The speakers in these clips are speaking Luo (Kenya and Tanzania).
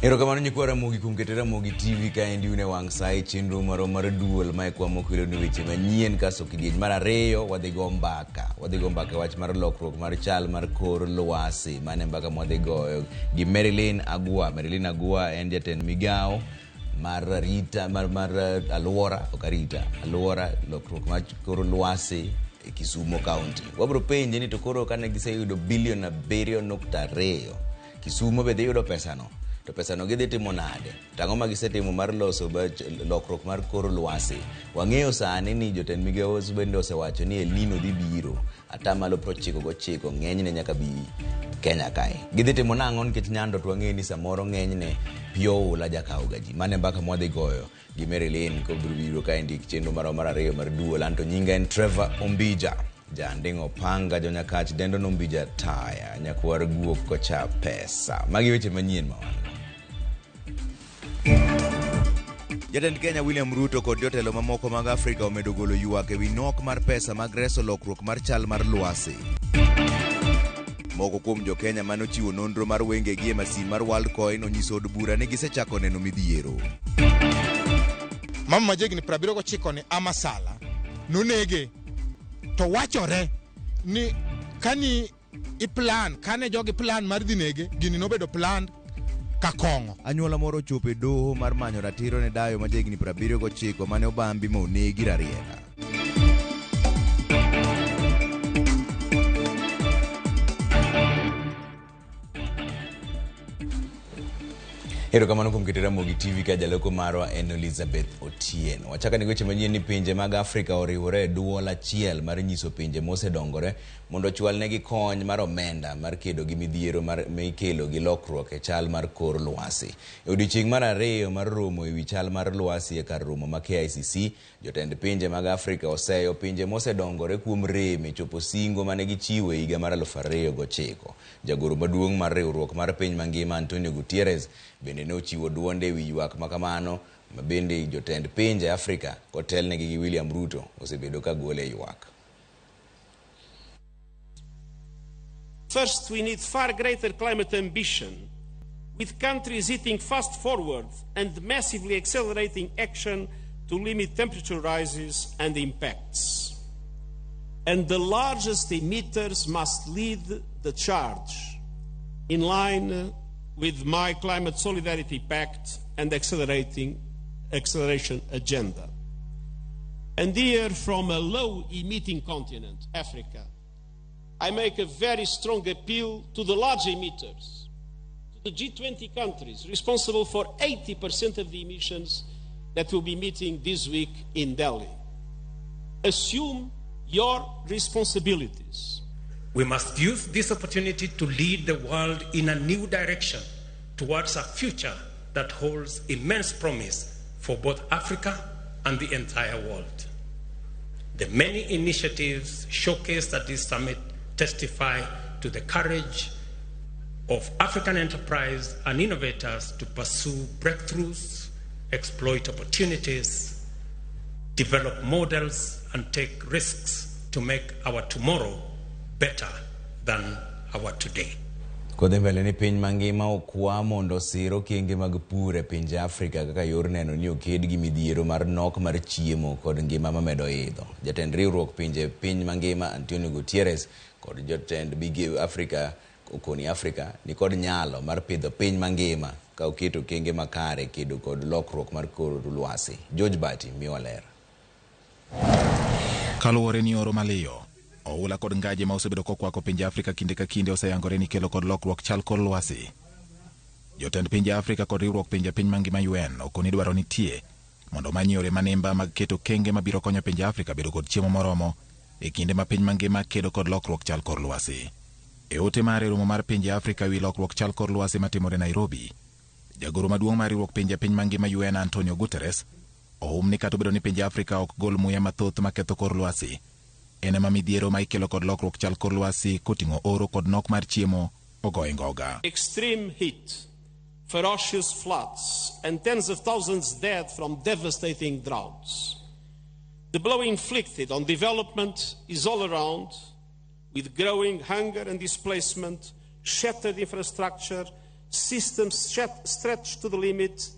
Erokamano nyikwa Ramogi kuom keto Ramogi TV kaendi un e wang' sa e chenro marwa mar duol ma ekwa mokelo ni weche manyien kasto kidieny mar ariyo wadhi go mbaka. Wadhi go mbaka e wach mar lokruok mar chal mar kor lwasi. Mano e mbaka mwadhi goyo gi Marilyn Agua. Marilyn Agua en jatend migawo mar arita mar, mar alwora ok arita alwora lokruok mar kor lwasi e Kisumo County. Wabiro penje ni to koro kane giseyudo bilion 7.2 Kisumo be dhi yudo pesano to pesano gidhi timo nade to ang'o ma gisetimo mar loso lokruok mar kor lwasi wang'eyo sani ni jotend migawo bende osewacho ni El Nino dhi biro atamalo 99 ng'enyne nyaka bi Kenya kae gidhi timo nang'o nikech nyando to wang'eyo ni samoro ng'enyne pi oula jakawoga ji mano e mbaka mwadhi goyo gi Marilyn kobiro biro kaendi chenro marwa mar ariyo mar duol anto nyinga en Trevor Ombija Janding'o panga jonyakach dendo nombija taya nyakwar guok kocha pesa. Magi weche manyien ma wan go. Jatend Kenya William Ruto kod jotelo mamoko mag Afrika omedo golo ywak ewi nok mar pesa mag reso lokruok mar chal mar lwasi. Moko kuom jo-Kenya mane ochiwo nonro mar wengegi e masin mar Worldcoin onyiso od bura ni gisechako neno midhiero. Mama ma jahigni 79 ni Amasala nonege to wachore ni kani iplan kane jogi plan mar dhi nege gini nobedo planned ka kong'o. Anyuola moro ochopo e doho mar manyo ratiro ne dayo ma jahigni 79 mane obambi ma onegi Rarieda. Erokamano kuom keto Ramogi TV ka jaloko marwa en Elizabeth Otieno. Wachako ni weche manyien ni pinje mag Afrika oriwore e duol achiel mar nyiso pinje mosedongore mondo ochwalnegi kony mar omenda mar kedo gi midhiero mar mikelo gi lokruok e chal mar kor lwasi. E odiechieng' mar ariyo mar romo ewi chal mar lwasi e kar romo ma KICC, Jotend pinje mag Afrika oseyo pinje mosedongore kuom rem e chopo singo mane gichiwo e higa mar 2009. Jagoro maduong' mar riwruok mar piny mangima Antonio Gutierrez bende ne ochiwo duonde ewi ywak makamano ma bende jotend pinje Afrika kotelnegi gi William Ruto osebedo ka golo e ywak. First, we need far greater climate ambition, with countries hitting fast forward and massively accelerating action to limit temperature rises and impacts. And the largest emitters must lead the charge, in line with my Climate Solidarity Pact and acceleration agenda. And here, from a low-emitting continent, Africa, I make a very strong appeal to the large emitters, to the G20 countries responsible for 80% of the emissions that will be meeting this week in Delhi. Assume your responsibilities. We must use this opportunity to lead the world in a new direction towards a future that holds immense promise for both Africa and the entire world. The many initiatives showcased at this summit testify to the courage of African enterprise and innovators to pursue breakthroughs, exploit opportunities, develop models, and take risks to make our tomorrow better than our today. Kodhi mbele ni piny mangima okwa mondo osir okenge mag pur e pinje Afrika kaka yor neno ni oked gi midhiero mar nok mar chiemo kod ngima mamedo idho. Jatend riwruok pinje piny mangima Antonio Gutierrez kod jotend migepe Afrika okoni Afrika nikod nyalo mar pidho piny mangima ka oketo okenge makare kedo kod lokruok mar kor lwasi. George Bati miwa ler. Kaluwore ni oro maliyo, oula kod ngaje ma osebedo kokwako pinje Afrika kinde ka kinde oseyangore ni kelo kod lokruok chal kor lwasi. Jotend pinje Afrika kod riwruok pinje piny mangima UN okoni dwaro nitie mondo omany yore manimba mag keto okenge mabiro konyo pinje Afrika bedo kod chiemo moromo e kinde ma piny mangima kedo kod lokruok chal kor lwasi. E ote mare e romo mar pinje Afrika ewi lokruok chal kor lwasi matimore Nairobi, jagoro maduong' mar riwruok pinje piny mangima UN Antonio Guterres ohum ni kata obedo ni pinje Afrika ok gol muya mathoth maketho kor lwasi, en ema midhiero ma ikelo kod lokruok chal kor lwasi koting'o oro kod nok mar chiemo ogoye ngoga. Extreme heat, ferocious floods, and tens of thousands dead from devastating droughts. The blow inflicted on development is all around, with growing hunger and displacement, shattered infrastructure, systems stretched to the limit,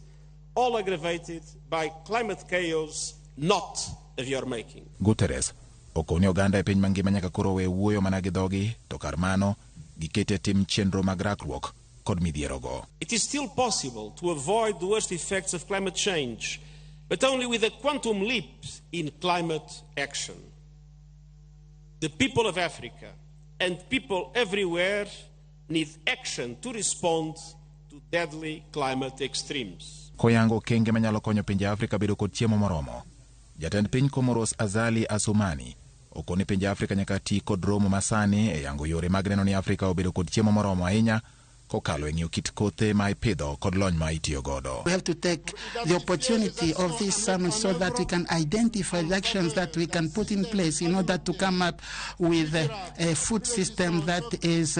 all aggravated by climate chaos not of your making. Guterres okoni oganda e piny mangima nyaka koro we wuoyo mana gi dhogi to kar mano gikete tim chenro mag rakruok kod midhierogo. It is still possible to avoid the worst effects of climate change, but only with a quantum leap in climate action. The people of Africa and people everywhere need action to respond to deadly climate extremes. Koyango okenge manyalo konyo pinje Afrika bedo kod chiemo moromo, jatend piny Comoros Azali Assoumani okoni pinje Afrika nyaka ti kod romo masani e yango yore mag neno ni Afrika obedo kod chiemo moromo ahinya kokalo e ng'iyo kit kothe ma ipidho kod lony ma itiyo godo. We have to take the opportunity of this summit so that we can identify the actions that we can put in place in order to come up with a food system that is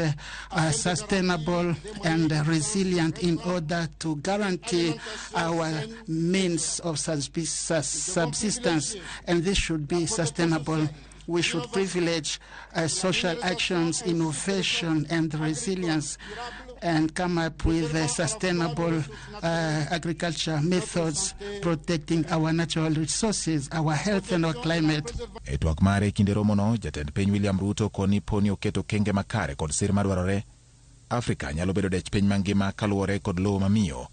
sustainable and resilient in order to guarantee our means of subsistence, and this should be sustainable. We should privilege social actions, innovation and resilience, and come up with sustainable agriculture methods protecting our natural resources, our health and our climate. E twak mare e kinde romono, jatend piny William Ruto koni poni oketo okenge makare kod sir madwarore, Afrika nyalo bedo dech piny mangima kaluwore kod lowo mamiyo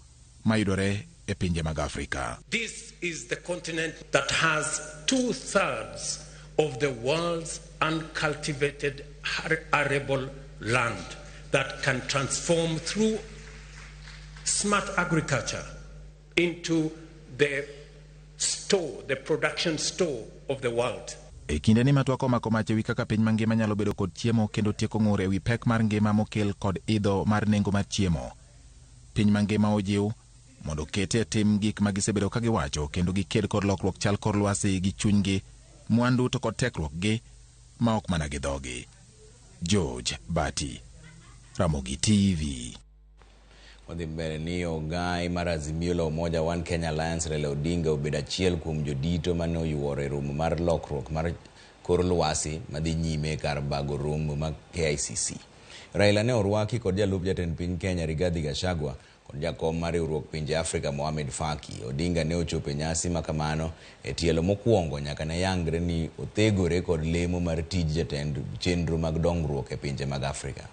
mayudore e pinje mag Afrika. This is the continent that has 2/3 of the world's uncultivated arable land that can transform through smart agriculture into the store, the production store of the world. E kinde ni matwak omako mach ewi kaka piny mangima nyalo bedo kod chiemo kendo tieko ng'ur ewi pek mar ngima mokel kod idho mar nengo mar chiemo. Piny mangima ojiw mondo okete e tim gik ma gisebedo ka giwacho kendo giked kod lokruok chal kor lwasi gi chunygi, mwandu to kod tekruokgi ma ok mana gi dhogi. George Bati, Ramogi TV. Wadhi mbele ni ogai mar Azimio la Umoja One Kenya Alliance Raila Odinga obedo achiel kuom jodito mane oyuoro e romo mar lokruok mar kor lwasi madhi nyime kar bago romo mag KICC. Raila ne orwaki kod jalup jatend piny Kenya Rigathi Gachagua kod jakom mar riwruok pinje Afrika Mohamed Faki. Odinga ne ochopo e nyasi makamano e tielo mokwongo nyaka ne yangre ni othegore kod lemo mar tij jatend chenro mag dongruok e pinje mag Afrika.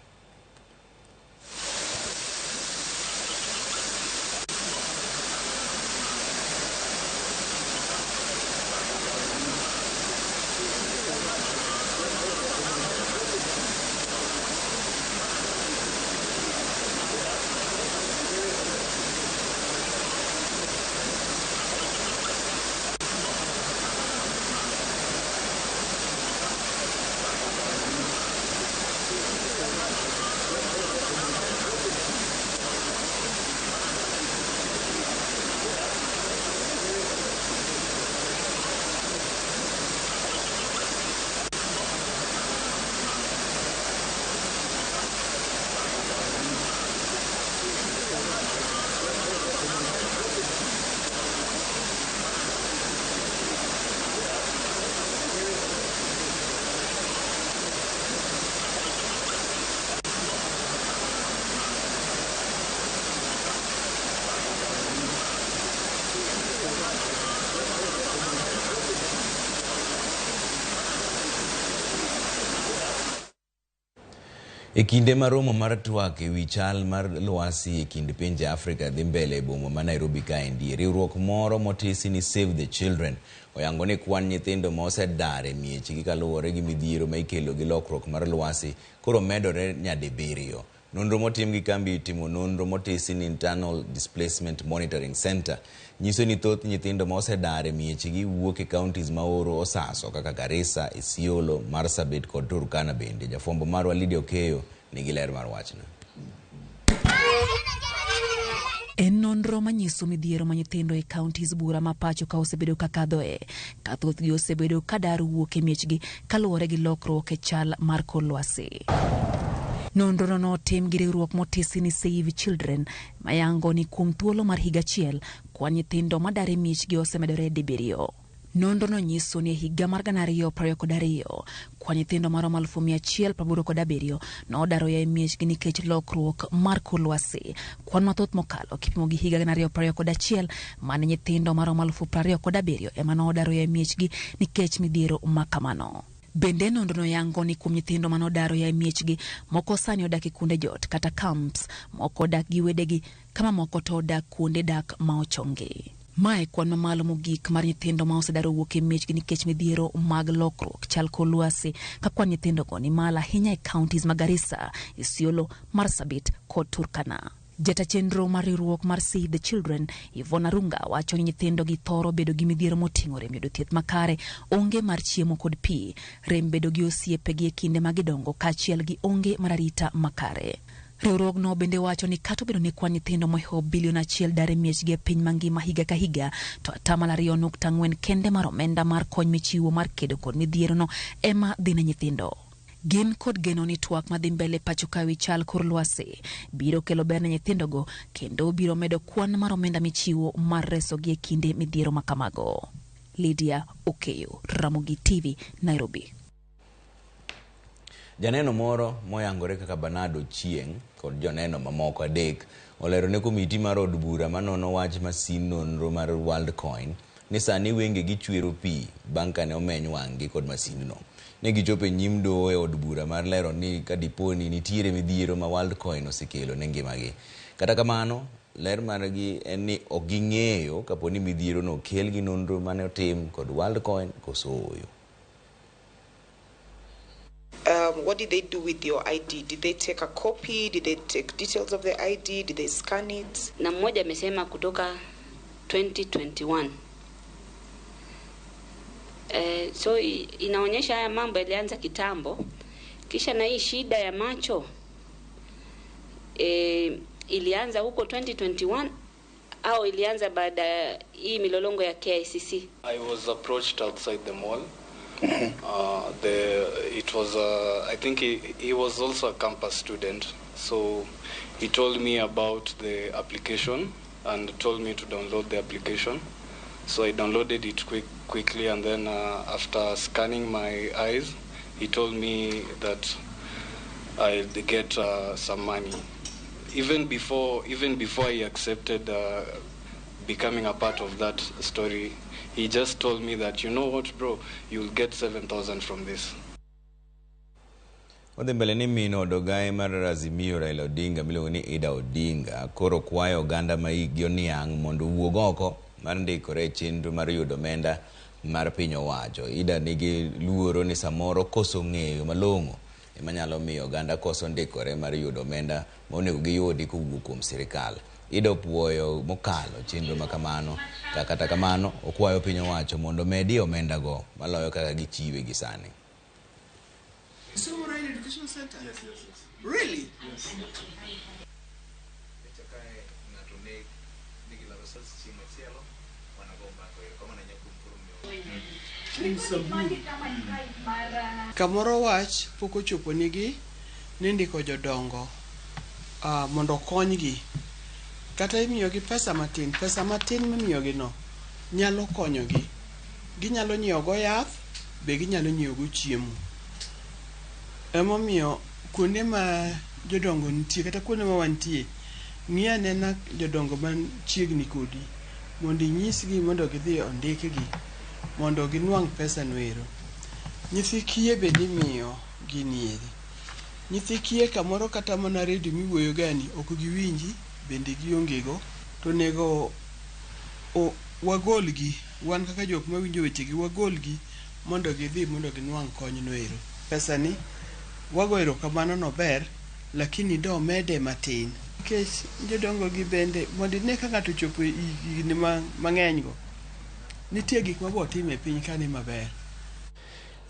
E kinde ma romo mar twak ewi chal mar lwasi e kind pinje Afrika dhi mbele e boma ma Nairobi kaendi, riwruok moro motisi ni Save the Children oyango ni kwan nyithindo ma osedar e miechgi kaluwore gi midhiero ma ikelo gi lokruok mar lwasi koro medore nyadibiriyo. Nonro motim gi kambi timo nonro motisi ni Internal Displacement Monitoring Center nyiso ni thoth nyithindo ma osedar e miechgi wuok e counties ma oro osaso kaka Garissa, Isiolo, Marsabit kod Turkana bende. Jafwambo marwa Lydia Okeyo nigi ler mar wachno. En nonro manyiso midhiero ma nyithindo e counties buora ma pacho ka osebedo ka kadhoe, ka thothgi osebedo ka dar wuok e miechgi kaluwore gi lokruok e chal mar kor lwasi. Nonrono notim gi riwruok motisi ni Save Children mayango ni kuom thuolo mar higa achiel kwan nyithindo madar e miechgi osemedore dibiriyo. Nonrono nyiso ni e higa mar 2022 kwan nyithindo maromo 187,000 nodar oya e miechgi nikech lokruok mar kor lwasi. Kwan mathoth mokalo kipimo gi higa 2021 mane nyithindo maromo 27,000 ema nodar oya e miechgi nikech midhiero makamano. Bende nonrono yango ni kuom nyithindo manodar oya e miechgi, moko sani odak e kuonde jot kata camps, moko odak gi wedegi, kama moko to odak kuonde dak ma ochongi. Mae kwan mamalo mogik mar nyithindo ma osedar owuok e miechgi nikech midhiero mag lokruok chal kor lwasi, ka kwan nyithindogo ni malo ahinya e counties ma Garissa, Isiolo, Marsabit kod Turkana. Jata chenro mar riwruok mar Save the Children, Yvonne Arunga, wacho ni nyithindo gi thoro bedo gi midhiero moting'o rem yudo thieth makare, onge mar chiemo kod pi, rem bedo gi osiepegi e kinde ma gidongo kaachiel gi onge mar arita makare. Riwruogno bende wacho ni kata obedo ni kwan nyithindo mohewo bilion achiel dar e miechgi e piny mangima higa ka higa, to 2.4% kende mar omenda mar kony michiwo mar kedo kod midhierono ema dhi ne nyithindo. Gin kod geno ni twak madhi mbele pacho ka wi chal kor lwasi biro kelo ber ne nyithindogo kendo biro medo kwan mar omenda michiwo mar resogi e kinde midhiero makamago. Lydia Okeyo, Ramogi TV, Nairobi. Janeno moro moyangore kaka Bernard Ochieng' kod joneno mamoko adek olero ne komiti mar od bura manono wach masin nonro mar Worldcoin ni sani wengegi chwero pi bang' kane omeny wang'gi kod masindno. Ne gichopo e nyim doho e od bura mar lero ni ka dipo ni nitiere midhiero ma Worldcoin osekelo ne ngimagi. Kata kamano, ler margi en ni ok ging'eyo kapo ni midhierono okel gi nonro mane otim kod Worldcoin koso ooyo. What did they do with your ID? Did they take a copy? Did they take details of the ID? Did they scan it? Na mmoja amesema kutoka 2021. So inaonyesha haya mambo yalianza kitambo. Kisha na hii shida ya macho ilianza huko 2021 au ilianza baada ya hii milolongo ya KICC? I was approached outside the mall. It was I think he was also a campus student, so he told me about the application and told me to download the application. So I downloaded it quickly, and then after scanning my eyes, he told me that I'd get some money. Even before he accepted becoming a part of that story, he just told me that, "You know what, bro, you'll get 7,000 from this." Wadhi mbele ni min od ogaye mar Azimio Raila Odinga miluongo ni Ida Odinga koro kwayo oganda ma hikgi oniang' mondo owuog oko mar ndikore e chenro mar yudo omenda mar piny owacho. Ida nigi luoro ni samoro koso ng'eyo malong'o ema nyalo miyo oganda koso ndikore mar yudo omenda ma onego giyudi kowuok kuom sirikal. Ida opuoyo mokalo chenro ma kamano ka kata kamano okwayo piny owacho mondo omedie omenda go maloyo kaka gichiwe gi sani. Kisumu Rail Education Center? Yes. Really? Yes. Kae ng'ato ne nigi laro sa chieng' machielo wanago mbaka erokamano ahinya kuom koro miyo. Kamoro wach pok ochopo nigi ni ndiko jodongo mondo okonygi kata imiyogi pesa matin. Pesa matin mimiyogi no nyalo konyogi. Ginyalo nyiewo go yath be ginyalo nyiewo go chiemo. Emomiyo kuonde ma jodongo nitie kata kuonde ma wantie, ng'i anena jodongo machiegni kodi mondo inyisgi mondo gidhi ondikgi mondo ginwang' pesa no ero. Nyithi kiye bende imiyo gini eri. Nyithi kiye kamoro kata mana redio miwuoyo gani ok giwinji bende gionge go to onego wagolgi wan kaka jok mawinjo wechegi wagolgi mondo gidhi mondo ginwang' kony no ero. Pesa ni wago erokamano nober. Lakini do mede matin. Nikech jodongo gi bende mondo ine ka ng'ato ochopo higni mang'eny go, nitie gik ma bo timo e piny ka ni maber.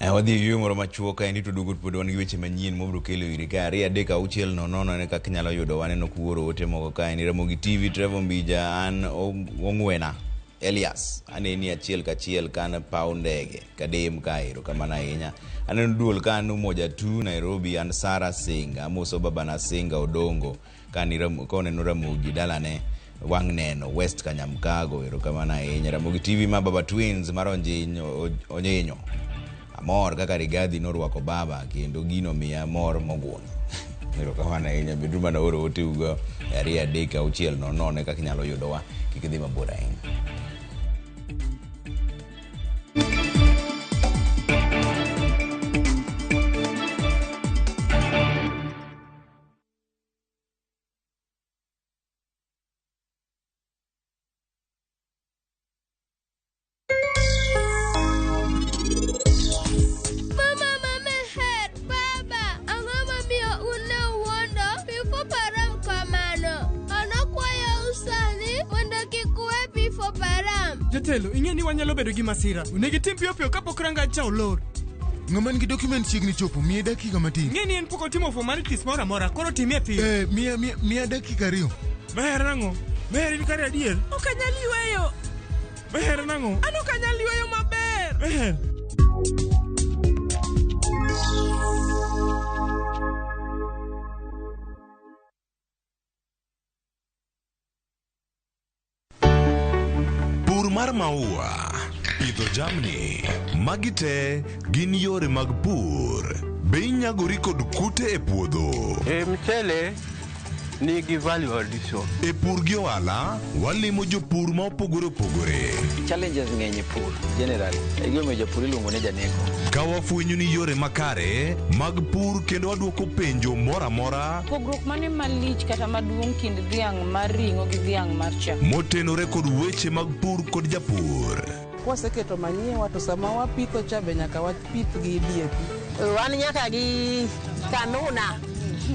Wadhi e yueyo moro machuok kaendi to duogo pod wan gi weche manyien mobiro kelo iri ka 2 3 6 0 0 ne kaka inyalo yudo waneno kuoro ote moko kaendi. Ramogi TV, Trevor Mbija, an Ong'wena Elias, aneni achiel kachiel kan paw ndege kadem kaero kamano ahinya. Aneno duol ka an Umoja 2 Nairobi, an Sara Singa, amoso babana Singa Odongo ka oneno Ramogi dalane wang' neno West Kanyamkago, erokamano ahinya. Ramogi TV ma Baba Twins mar Onyinyo, amor kaka Rigathi norwako baba kendo gino miya mor mogundho. Erokamano ahinya. Beduru mana oro oteugo e 2 3 6 0 0 kaka inyalo yudowa, kik idhi mabor ahinya. Mama mameher, baba, ang'o momiyo un ne uwuondo P4 Param kamano? An akwayou sani mondo kik uwe P4 Param. Jatelo, ing'e ni wanyalo bedo gi masira. Onego itim piyo piyo kapok rangach cha olor. Ng'ama nigi document chiegni chopo, miye dakika matin. Ng'e ni en pok otimo formalities moro amora, koro timie piyo. Eh, miya miya miya dakika 2. Meher nang'o? Meher in kare adier? Ok anyal yweyo. Meher nang'o? An ok anyal yweyo maber. Meher. Pur mar maua, pidho jamni, magi te gin yore mag pur. Be inyagori kod kute e puodho? E mchele nigi value addition. E pur gi ohala, walimo jopur ma opogore opogore. Challenges ng'eny e pur generally. E gimomiyo japur iluongo ni janeko. Ka wafwenyo ni yore makare mag pur kendo wadwoko penjo moro amora Pogruok mane malich kata maduong' kind dhiang' mar ring'o gi dhiang' mar chak? Motenore kod weche mag pur kod japur. Kwaseketo manyiwa to sama wapitho cha be nyaka wapith gi DAP. Wan nyaka gi kanuna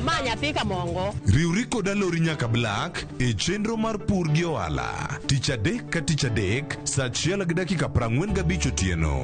ma nyathi kamongo. Riwri kod Alori nyaka Black e chenro mar pur gi ohala tich adek ka tich adek saa 1:45 otieno.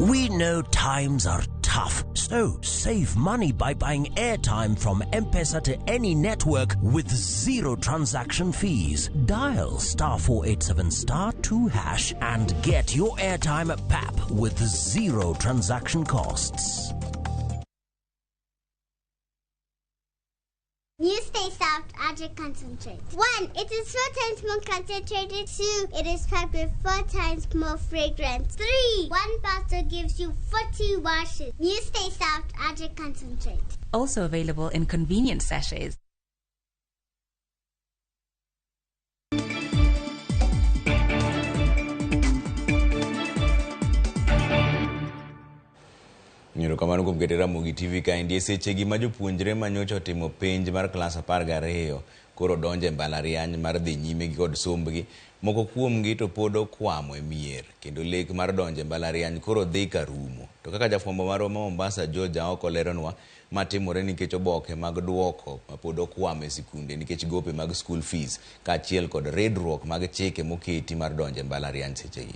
We know times are tough, so save money by buying airtime from M-Pesa to any network with zero transaction fees. Dial *487*2# and get your airtime at PAP with zero transaction costs. New Stay Soft Object Concentrate. 1, it is 4 times more concentrated. 2, it is packed with 4 times more fragrance. 3, one bottle gives you 40 washes. New Stay Soft Object Concentrate. Also available in convenient sachets. Erokamano kuom keto Ramogi TV kaendi e sechegi ma jopuonjre manyocha otimo penj mar klas 12 koro donjo e mbalariany mar dhi nyime gi kod sombgi. Moko kuomgi to pod okwamo e mier kendo lek mar donjo e mbalariany koro dhi ka rumo. To kaka jafwambo marwa ma Mombasa George Aoko leronwa, ma timore nikech oboke mag duoko ma pod okwamo e sikunde nikech gope mag school fees kaachiel kod ridruok mag chike moketi mar donjo e mbalariany sechegi.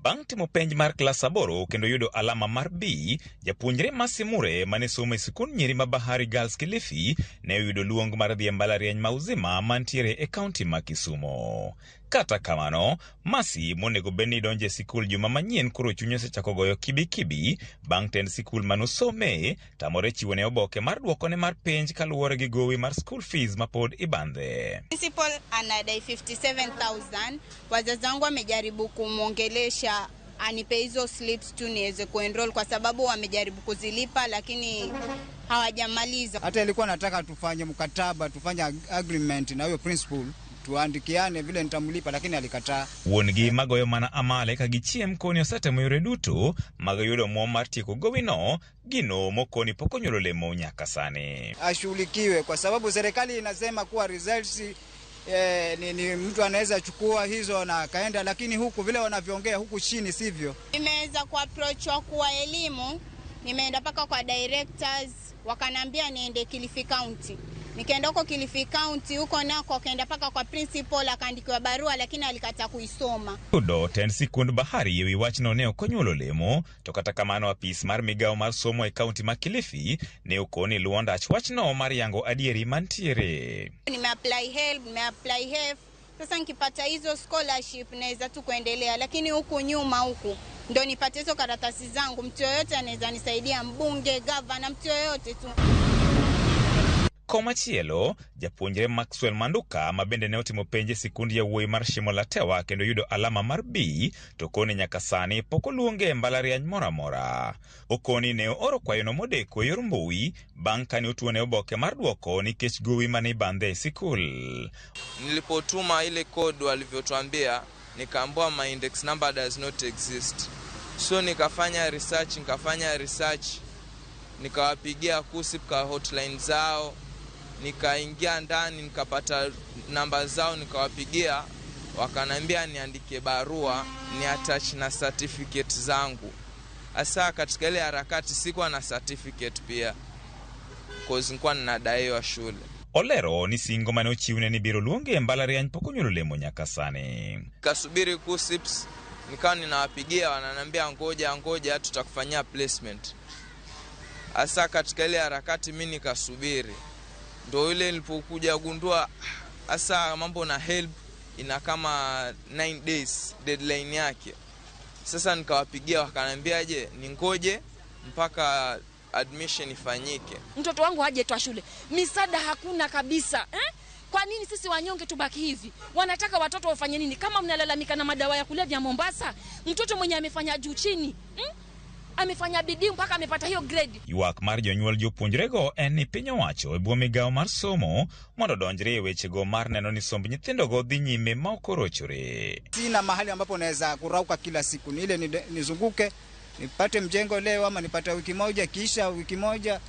Bang' timo penj mar klas 8 kendo yudo alama mar B, japuonjre Mercy Mure mane somo e sikund nyiri ma Bahari Girls Kilifi ne oyudo luong mar dhi e mbalariany ma Uzima mantiere e kaunti ma Kisumu. Kata kamano, Mercy monego bed ni donjo e sikul juma manyien koro chunye osechako goyo kibikibi bang' tend sikul manosome tamore chiwone oboke mar duokone mar penj kaluwore gi gowi mar school fees ma pod ibandhe. Principal anadai 57,000. Wazazi wangu wamejaribu kumwongelesha anipe hizo slips tu niweze kuenroll kwa sababu wamejaribu kuzilipa lakini hawajamaliza. Hata ilikuwa nataka tufanye mkataba, tufanye agreement na huyo principal, tuandikiane vile nitamlipa, lakini alikataa. Wuon-gi magoyo mana amale ka gichiem koni osetemo yore duto mag yudo omwom mar tieko gowino, gino mokoni pok onyuolo olemo nyaka sani. Ashughulikiwe kwa sababu serikali inasema kuwa results Ni mtu anaweza chukua hizo na akaenda, lakini huku vile wanavyoongea huku chini sivyo. Nimeweza kuapproach wakuu wa elimu, nimeenda mpaka kwa directors, wakanambia niende Kilifi County. Nikaenda huko Kilifi County, huko nako wakaenda mpaka kwa principal, akaandikiwa barua lakini alikataa kuisoma. Yudo tend sikund Bahari ewi wachno ne ok onyuolo lemo, to kata kamano apis mar migawo mar somo e kaunti ma Kilifi ne okoni luwo ndach wachno mar yango adieri mantiere. Nimeapply HELB, nimeapply HEF. Sasa nikipata hizo scholarship naweza tu kuendelea, lakini huku nyuma huku ndo nipate hizo karatasi zangu, mtu yoyote anaweza nisaidia, mbunge, gavana, mtu yoyote tu. Komachielo, japuonjre Maxwell Manduka ma bende ne otimo penj e sikund yawuoyi mar Shimo la Tewa kendo yudo alama mar B to koni nyaka sani pok oluonge e mbalariany moro amora. Okoni ne ooro kwayono modeko e yor mbui bang' kane otuone oboke mar duoko nikech gowi mane ibandhe e sikul. Nilipotuma ile code walivyotuambia, nikaambiwa my index number does not exist. So nikafanya research, nikawapigia KUCCPS kwa hotline zao, nikaingia ndani nikapata namba zao, nikawapigia, wakanambia niandike barua ni attach na certificate zangu. Hasa katika ile harakati sikuwa na certificate pia, cause nilikuwa ninadaiwa shule. Olero ni singo mane ochiwne ni biro luonge e mbalariany pok onyuolo lemo nyaka sani. Kasubiri KUCCPS, nikawa ninawapigia, wananiambia ngoja tutakufanyia placement. Hasa katika ile harakati mimi nikasubiri. Ndio ile nilipokuja gundua hasa mambo na HELB ina kama 9 days deadline yake. Sasa nikawapigia wakaniambia je, ningoje mpaka admission ifanyike. Mtoto wangu hajaitwa shule, misaada hakuna kabisa. Kwa nini sisi wanyonge tubaki hivi? Wanataka watoto wafanye nini? Kama mnalalamika na madawa ya kulevya Mombasa, mtoto mwenye amefanya juu chini, amefanya bidii mpaka amepata hiyo grade. Ywak mar jonyuol jopuonjrego en ni piny owacho e bwo migawo mar somo mondo odonjre e wechego mar neno ni somb nyithindogo dhi nyime ma ok orochore. Sina mahali ambapo naweza kurauka kila siku, ni ile nizunguke nipate mjengo leo ama nipate wiki moja, kisha wiki moja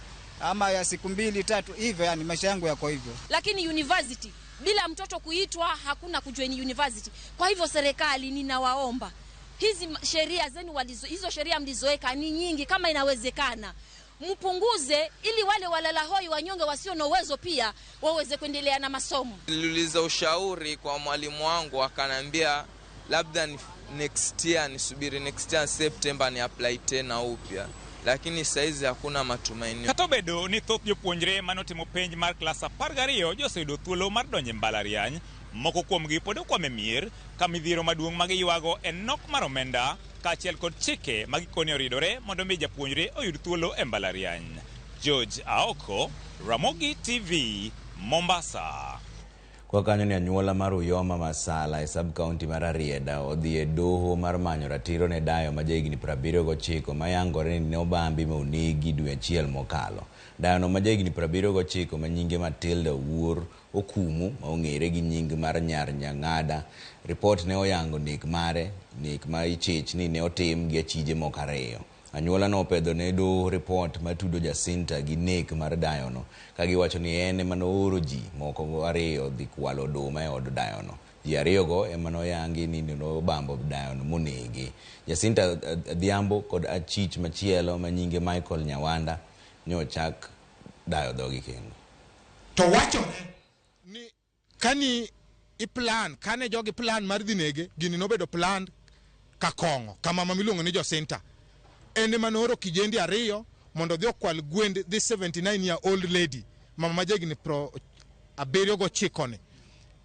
ama ya siku 2 3 hivyo, yani maisha yangu yako hivyo. Lakini university bila mtoto kuitwa hakuna kujoin university. Kwa hivyo serikali ninawaomba, hizi sheria zenu hizo sheria mlizoweka ni nyingi, kama inawezekana mpunguze ili wale walala hoi wanyonge wasio na uwezo pia waweze kuendelea na masomo. Niliuliza ushauri kwa mwalimu wangu, akanambia labda next year nisubiri next year September ni apply tena upya, lakini saizi hakuna matumaini. Kata obedo ni thoth jopuonjre manotimo penj mar klas 12 joseyudo thuolo mar donjo e mbalariany, moko kuomgi pod okwamo e mier ka midhiero maduong' ma giywago en nok mar omenda kaachiel kod chike ma gikone oridore mondo mi japuonjre oyud thuolo e mbalariany. George Aoko, Ramogi TV, Mombasa. Kwa kanyo ni anyuola mar Uyoma Masala e sub-county mar Arieda odhi e doho mar manyo ratiro ne dayo ma jahigni 79 mayangore ni ne obambi ma onegi dwe achiel mokalo. Dayono ma jahigni 79 ma nyinge Matilda Owuor Okumu ma ong'ere gi nying mar Nyar Nyang'ada, ripot ne oyango nek mare, nek ma ichich ni ne otim gi achije moko 2. Anyuola no opedho ne doho ripot matudo Jacinta gi nek mar dayono ka giwacho ni en ema nooro ji moko 2 dhi kwalo oduma e od dayono. Ji 2 go ema noyangi ni nobambo dayono monege. Jacinta Adhiambo kod achich machielo ma nyinge Michael Nyawanda ne ochak dayo dhogi kendo. To wachore ni kani i plan, kane jogi plan mar dhi nege, gini nobedo plan kakong'o kama mama miluongo ni Jacinta. En ema nooro kijendi 2 mondo odhi okwal gwend this 79-year-old lady, mama ma jahigni 79 ni.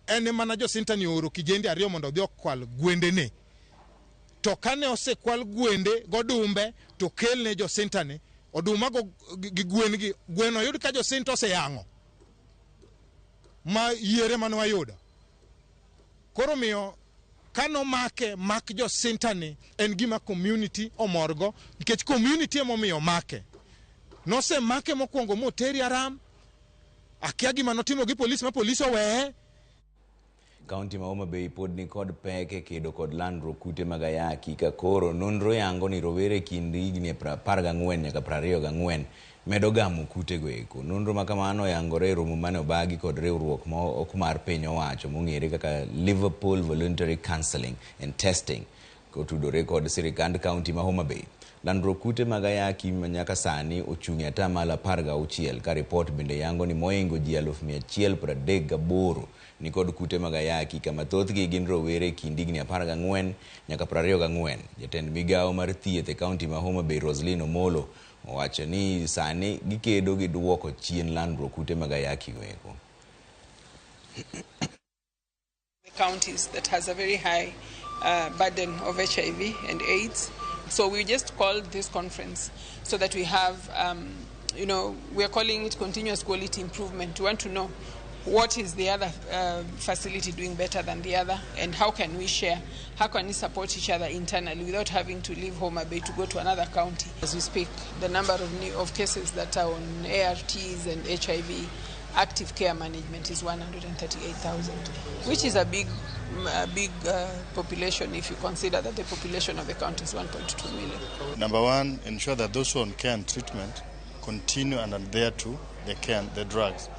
En ema na Jacinta ni ooro kijendi 2 mondo odhi okwal gwendene. To kane osekwal gwende godumbe to kelne Jacinta ni oduma go gi gwen gi gweno oyud ka Jacinta oseyang'o ma yiere mane wayudo. Koro miyo kano make mak Jacinta ni en gima community omorgo, nikech community emomiyo make. Nosemake mokwongo moteri Aram, akia gima notimo gi polis ma polis oweye. Kaunti ma Homa Bay pod nikod pek e kedo kod landruok kute mag ayaki ka koro nonro yango ni rowere kind higni 14 nyaka 24 medo gamo kutego eko. Nonro ma kamano oyangore e romo mane obagi kod riwruok ma ok mar piny owacho mong'ere kaka Liverpool Voluntary Counselling and Testing kotudore kod sirikand kaunti ma Homa Bay. Landruok kute mag ayaki ma nyaka sani ochung' e atamalo 16 ka ripot bende yango ni mohingo ji 138,000 nikod kute mag ayaki kama thothgi gin rowere e kind higni 14 nyaka 24. Jatend migawo mar thieth e kaunti ma Homa Bay Roslyn Omolo owacho ni sani gikedo gi duoko chien landruok kute mag ayaki goeko. The counties that has a very high burden of HIV and AIDS. So we just called this conference so that we have, we are calling it continuous quality improvement. We want to know what is the other facility doing better than the other, and how can we share, how can we support each other internally without having to leave Homa Bay to go to another county. As we speak, the number of cases that are on ARTs and HIV active care management is 138,000, which is a big population if you consider that the population of the county is 1.2 million. Number one, ensure that those who are on care and treatment continue and adhere to the care and the drugs.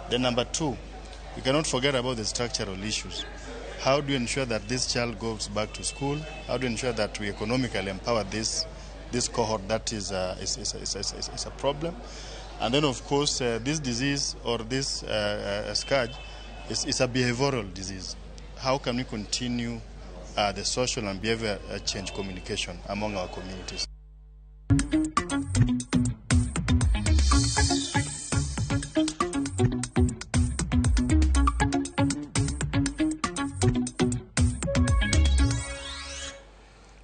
Then number two, we cannot forget about the structural issues. How do you ensure that this child goes back to school? How do you ensure that we economically empower this cohort that is a problem? And then, of course, this disease or this scourge is a behavioral disease. How can we continue the social and behavior change communication among our communities?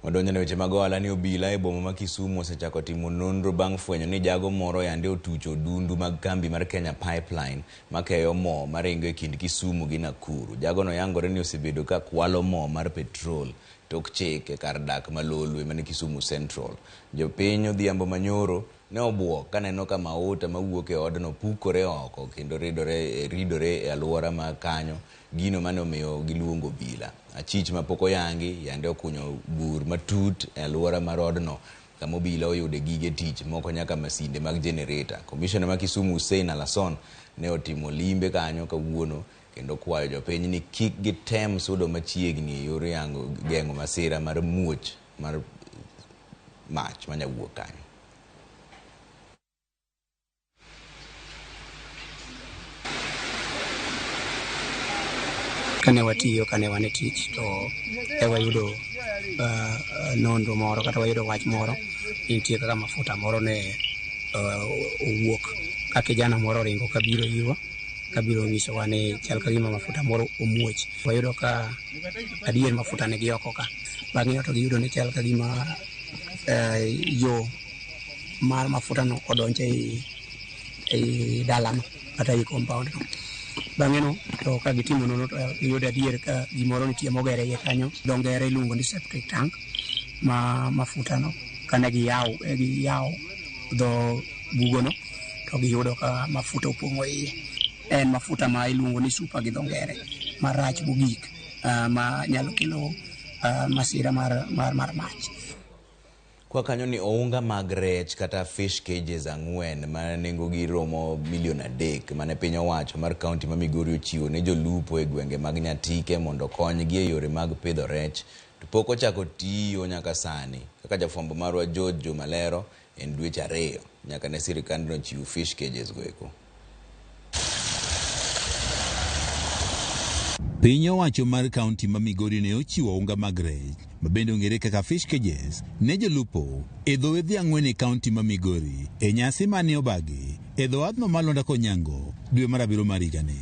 Wadonjo ne weche mag ohala ni obila e boma ma Kisumu osechako timo nonro bang' fwenyo ni jago moro yande otucho odundu mag kambi mar Kenya Pipeline makeyo mo maringo e kind Kisumu gi Nakuru. Jagono yangore ni osebedo ka kwalo mo mar petrol tok chik e kar dak ma Lolwe mane Kisumu Central. Jopiny Odhiambo Manyoro ne obuok kaneno ka mauta mawuok e odno pukore oko kendo ridore e alwora ma kanyo, gino mane omiyo giluongo obila. Achich mapok oyangi yande okunyo bur matut e alwora mar odno kama obila oyude gige tich moko nyaka masinde mag jenereta. Komishona ma Kisumu Hussein Alason ne otimo limbe kanyo kawuono kendo kwayo jopiny ni kik gitem sudo machiegni e yor yango geng'o masira mar muoch mar mach manyawuok kanyo. Kane watiyo, kane wan e tich, to e wayudo nonro moro kata wayudo wach moro nitie kaka mafuta moro ne owuok ka kijana moro oringo kabiro irwa kabiro nyisowa ni chal ka gima mafuta moro omuoch. Wayudo ka adier mafuta ne gi oko ka. Bang'e to giyudo ni chal ka gima yo mar mafuta no odonjo ei dalano kata ei compound no. Bang'e no to ka gitimo nonro to giyudo adier ka gimoro nitie mogere iye kanyo. Dho ngere iluongo ni septic tank ma mafuta no kane giyawo dho bugono to giyudo ka mafuta opong'o iye. En mafuta ma iluongo ni super gi dho ngere marach mogik ma nyalo kelo masira mar mach. Kwa kanyo ni ounga mag rech kata fish cages 4 ma nengogi romo milion 3 mane piny owacho mar kaunti ma Migori ochiwo ne jolupo e gwenge mag Nyatike mondo okonygi e yore mag pidho rech to pok ochako tiyo nyaka sani. Kaka jafwambo marwa George Juma lero, en dweche 2 nyaka ne sirikandno chiw fish cages go eko. Piny owacho mar kaunti ma Migori ne ochiwo unga mag rech ma bende ong'ere kaka fish cages ne jolupo e dho wedhe 4 e kaunti ma Migori e nyasi mane obagi e dho wath ma Lwanda Konyango dwe mar 7 mar higani.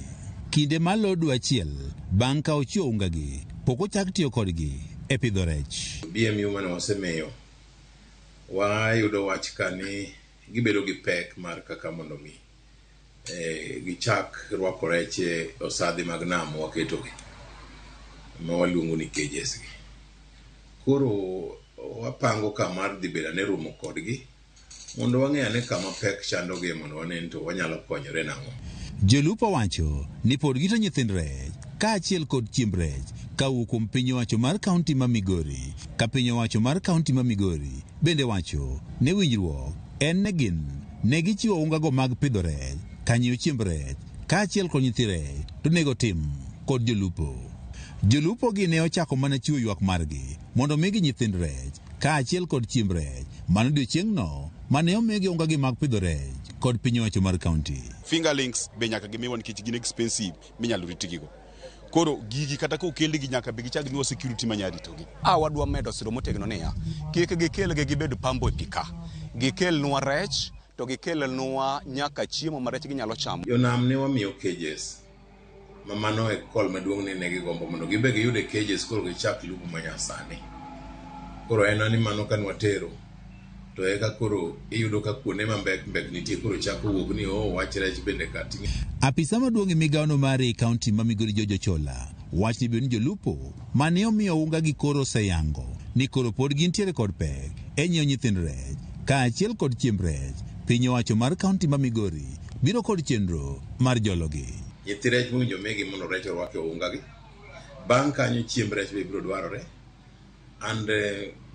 Kinde malo dwe 1 bang' ka ochiwo unga gi pok ochak tiyo kodgi e pidho rech. BMU mane wasemiyo wayudo wach ka ni gibedo gi pek mar kaka mondo mi gichak rwako rech e osadhi mag nam waketogi ma waluongo ni cages gi. Koro wapango kamar dhi bedo ane romo kodgi mondo wang'e ane kama pek chandogi mondo wane to wanyalo konyore nang'o. Jolupo wacho ni pod gito nyithind rech kaachiel kod chiemb rech kawuok kuom piny owacho mar kaunti ma Migori. Ka piny owacho mar kaunti ma Migori bende wacho ni winjruok en ne gin ne gichiwo ungago mag pidho rech, kanyiewo chiemb rech kaachiel kod nyithi rech to nego tim kod jolupo. Jolupo gi ne ochako mana chiwo ywak margi mondo omigi nyithind rech kaachiel kod chiemb rech mano odiechieng'no mane omigi ungagi mag pidho rech kod piny owacho mar kaunti. Fingerlings be nyaka gimiwa nikech gin expensive minyalo ritgigo. Koro gigi kata kokelgi nyaka be gichak miwa security manya ritogi. A wadwa medo siro motegno niya, kik gikelgi gibed pambo e pi ka. Gikelnwa rech to gikelnwa nyaka chiemo ma rech ginyalo chamo. Jonam ne wamiyo cages ma mano e call maduong' ni ne gigombo mondo gibe giyude cages koro gichak lupo manyasani. Koro en ni mano ka nwatero to eka koro iyudo ka kuonde ma mbek mbek nitie koro chako wuok ni oh wach rech bende ka ting'e. Apisa maduong' e migawono mar ei kaunti ma Migori George Ochola wach ni ni jolupo mane omiyo unga gi koro oseyango ni koro pod gintiere kod pek e nyiewo nyithind rech kaachiel kod chiemb rech. Piny owacho mar kaunti ma Migori biro kod chenro mar jologi. Nyithi rech mowinjo migi mondo rech orwak e unga gi. Bang' kanyo chiemb rech be biro dwarore. And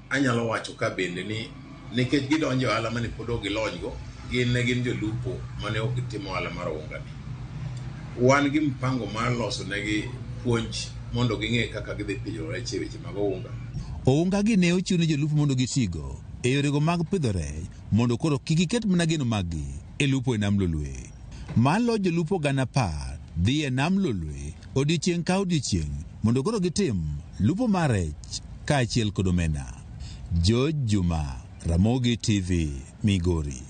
anyalo wacho ka bende ni nikech gidonjo e ohala mane pod ok gilony go, gin ne gin jolupo mane ok gitimo ohala mar unga ni. Wan gi mpango mar loso negi puonj mondo ging'e kaka gidhi pidho rech e weche mag unga. Ounga gi ne ochiw ne jolupo mondo gitigo e yorego mag pidho rech mondo koro kik giket mana geno maggi e lupo e nam Lolwe. Malo jolupo 10,000 dhi e nam Lolwe odiechieng' ka odiechieng' mondo koro gitim lupo mar rech kaachiel kod omena. George Juma, Ramogi TV, Migori.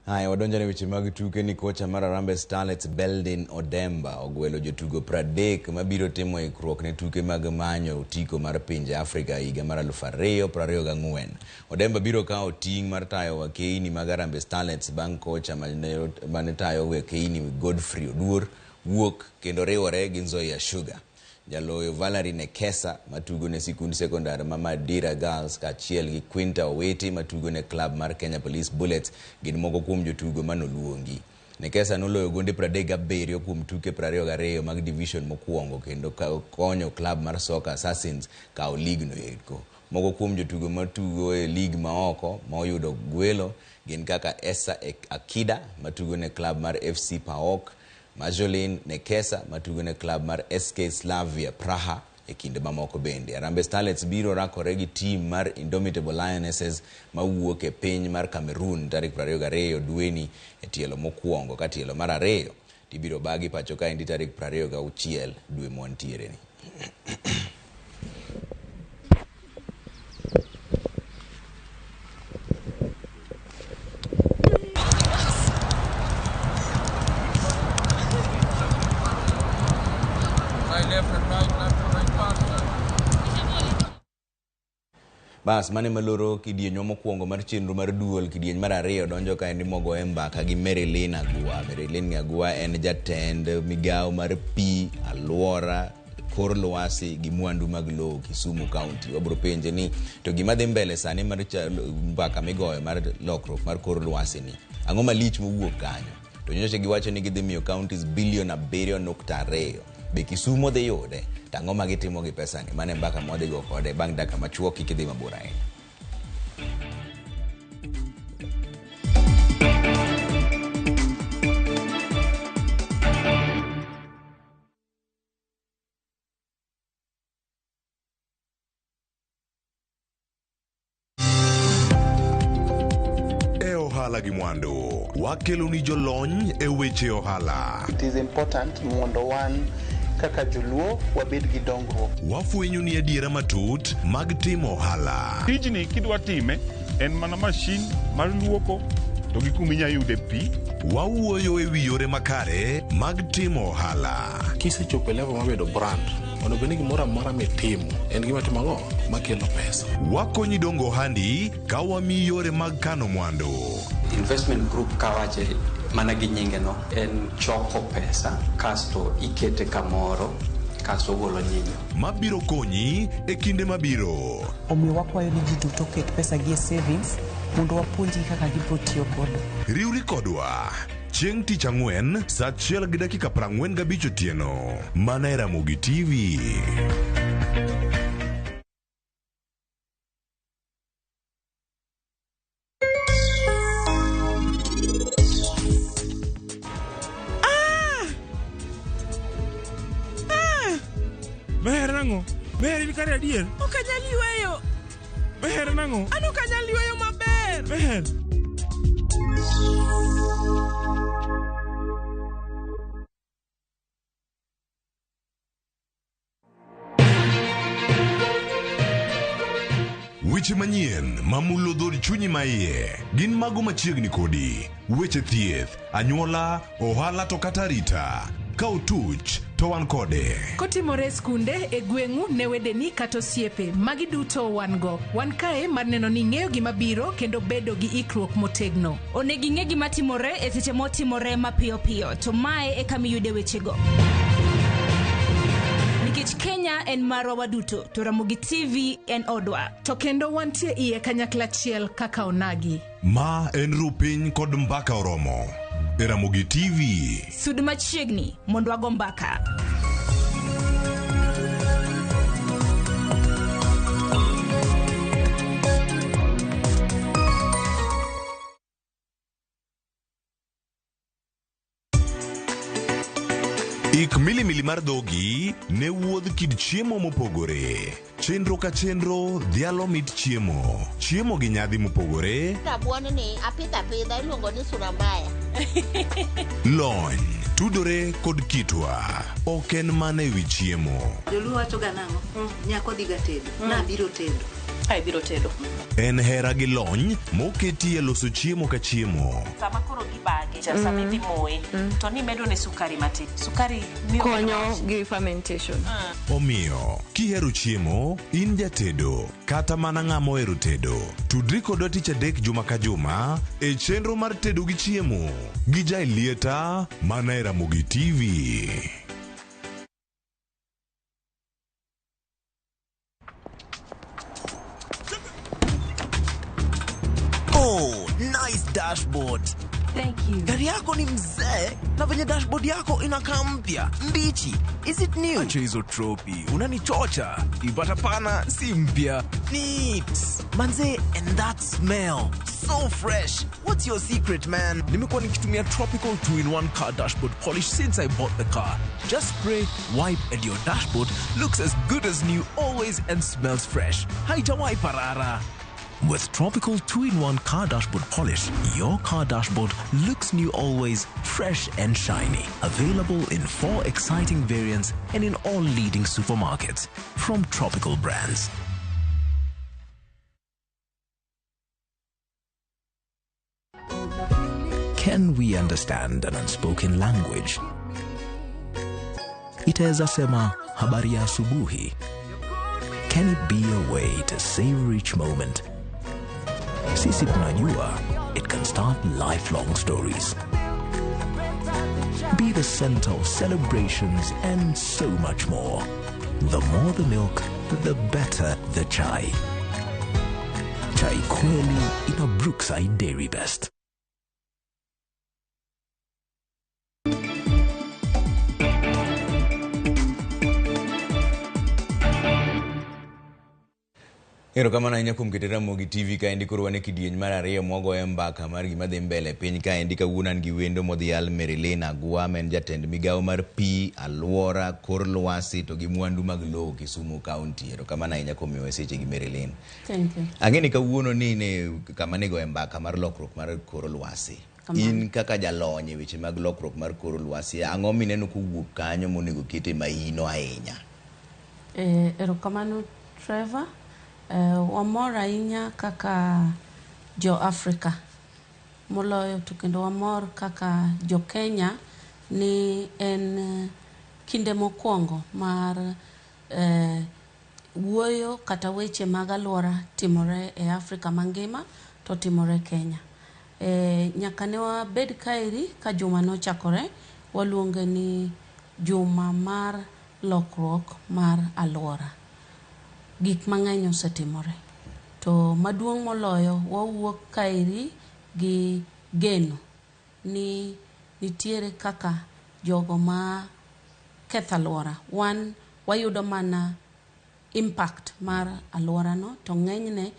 Haya, wadonjo ne weche mag tuke ni kocha mar Harambee Starlets Beldin Odemba ogwelo jotugo 30 mabiro timo ikruok ne tuke mag manyo otiko mar pinje Afrika higa mar 2024. Odemba biro kawo ting' mar tayo wakeini mag Harambee Starlets bang' kocha mane tayo wakeini Godfrey Oduor wuok kendo riwore gi Nzoia Sugar. Jaloyo Valerie Nekesa matugo ne sikund sekondar ma Madira Girls kaachiel gi Quinta Owiti matugo ne klab mar Kenya Police Bullets gin moko kuom jotugo manoluongi. Nekesa noloyo gonde 37 kuom tuke 22 mag division mokwongo kendo konyo klab mar soka Assassins kawo ligno eko. Moko kuom jotugo matugo e lig maoko ma oyudo gwelo gin kaka Esa Akida matugo ne klab mar FC PAOK, Marjolin Nekesa matugo ne klab mar SK Slavia Praha e kinde mamoko bende. Harambee Starlets biro rakore gi team mar Indomitable Lionesses mawuok e piny mar Cameroon tarik 22 dweni e tielo mokwongo ka tielo mar ariyo tibiro bagi pacho kaendi tarik 26 dwe mwantiere ni. Bas, mane maloro kidienjwa mokwongo mar chenro mar duol. Kidieny mar ariyo donjo kaendi mogoye mbaka gi Marilyn Agua. Marilyn Agua en jatend migawo mar pi, alwora, kor lwasi gi mwandu mag lowo Kisumu County. Wabro penje ni to gima dhi mbele sani mar mbaka migoyo mar lokruok mar kor lwasi ni, ang'o malich mowuok kanyo? To nyocha giwacho ni gidhi miyo counties bilion 7.2. Be Kisumu dhi yude? To ang'o ma gitimo gi pesani? Mano e mbaka mwadhi go kode bang' dakika machuok, kik idhi mabor ahinya. E ohala gi mwandu, wakelo ni jolony e weche ohala. It is important mondo wan kaka joluo wabed gi dongruok. Wafwenyo ni adiera matut mag timo ohala. Tijni kidwa time en mana mashin mar luoko to gi kuma inya yude pi. Wawuoyo e wi yore makare mag timo ohala. Kisechopo e level mabedo brand, Onego bed ni gimoro amora mitimo en gima timo ang'o makelo pesa. Wakonyi dongo ohandi ka wamiyi yore mag kano mwandu. Investment group kawache mana gi nyinge no en choko pesa kasto ikete kamoro kasto ogolo nyinyo. Mabiro konyi e kinde mabiro. Omiyo wakwayo ni ji duto oket pesa gi e savings mondo wapuonjgi kaka gibiro tiyo godo. Riwri kodwa chieng' tich ang'wen saa achiel gi dakika 45 otieno mana e Ramogi TV. Ah! Ah! Meher nang'o? Meher in kare adier? Ok anyal yweyo. Meher nang'o? An ok anyal yweyo maber. Meher. Weche manyien mamulo dhood chunyi maiye gin mago machiegni kodi. Weche thieth, anyuola, ohala to kata arita. Ka otuch to wan kode. Kotimore e skunde, e gweng'u, ne wedeni kata osiepe, magi duto wan go. Wan kae mar neno ni ing'eyo gima biro kendo bedo gi ikruok motegno. Onego ing'e gima timore e seche motimore mapiyo piyo, to mae e kama iyude wechego. Nikech Kenya en marwa waduto, to Ramogi TV en odwa. To kendo wantie iye kanyakla achiel kaka onagi. Ma en ru piny kod mbaka oromo. E Ramogi TV. Sud machiegni mondo wago mbaka. Ik milimili mar dhogi ne wuodh kit chiemo mopogore. Chenro ka chenro dhialo mit chiemo. Chiemo gi nyadhi mopogore. Rabuon ni apidho apidha iluongo ni sura mbaya. Lony tudore kod kitwa. Ok en mana e wi chiemo. Joluo wacho ga nang'o? Nyako dhiga tedo. Nabiro tedo. Ai biro tedo. En hera gi lony moketi e loso chiemo ka chiemo. Sama koro gibage, cha sama idhi moye, to nimedo ne sukari matin. Sukari miyo konyo gi fermentation. Omiyo, kihero chiemo, in jatedo, kata mana ng'ama ohero tedo, tudri kodwa tich adek juma ka juma e chenro mar tedo gi chiemo gi Jaelieta mana e Ramogi TV. Oh, nice dashboard. Thank you. Gari yako ni mzee na venye dashboard yako inakaa mpya mbichi. Is it new? Acha hizo tropi, unanichocha. Ipata pana si mpya. Neat. Manze, and that smell. So fresh. What's your secret, man? Nimekuwa nikitumia Tropical 2-in-1 car dashboard polish since I bought the car. Just spray, wipe and your dashboard looks as good as new always and smells fresh. Haijawahi parara. With Tropical 2-in-1 car dashboard polish, your car dashboard looks new always, fresh and shiny. Available in 4 exciting variants and in all leading supermarkets from Tropical Brands. Can we understand an unspoken language? Itaweza sema habari ya asubuhi. Can it be a way to savor each moment? Sisi tunajua it can start lifelong stories. Be the center of celebrations and so much more. The more the milk, the better the chai. Chai Kweli in a Brookside Dairy Best. Erokamano ahinya kuom keto Ramogi TV kaendi koro wan e kidieny mar ariyo mwagoyo mbaka mar gima dhi mbele e piny kaendi kawuono an gi wendo modhial Marilyn Agwa ma en jatend migawo mar pi, alwora, kor lwasi to gi mwandu mag lowo Kisumu County. Erokamano ahinya kuom miyowa seche gi Marilyn. Thank you. Ang'e ni kawuono ni ne kama nigoye mbaka mar lokruok mar kor lwasi. Kamano. In kaka jalony e weche mag lokruok mar kor lwasi, ang'o mineno kowuok kanyo monego kete mahino ahinya? Erokamano Trevor. Wamor ahinya kaka jo Afrika moloyo to kendo wamor kaka jo Kenya ni en kinde mokwongo mar Wuoyo kata weche mag alwora timore e Afrika mangima to timore Kenya. Nyaka ne wabed kaeri ka juma nochakore, waluonge ni juma mar lokruok mar alwora. Gik mang'eny osetimore. To maduong' moloyo wawuok kaeri gi geno ni nitiere kaka jogo ma ketho alwora. Wan wayudo mana impact mar alworano to ng'enyne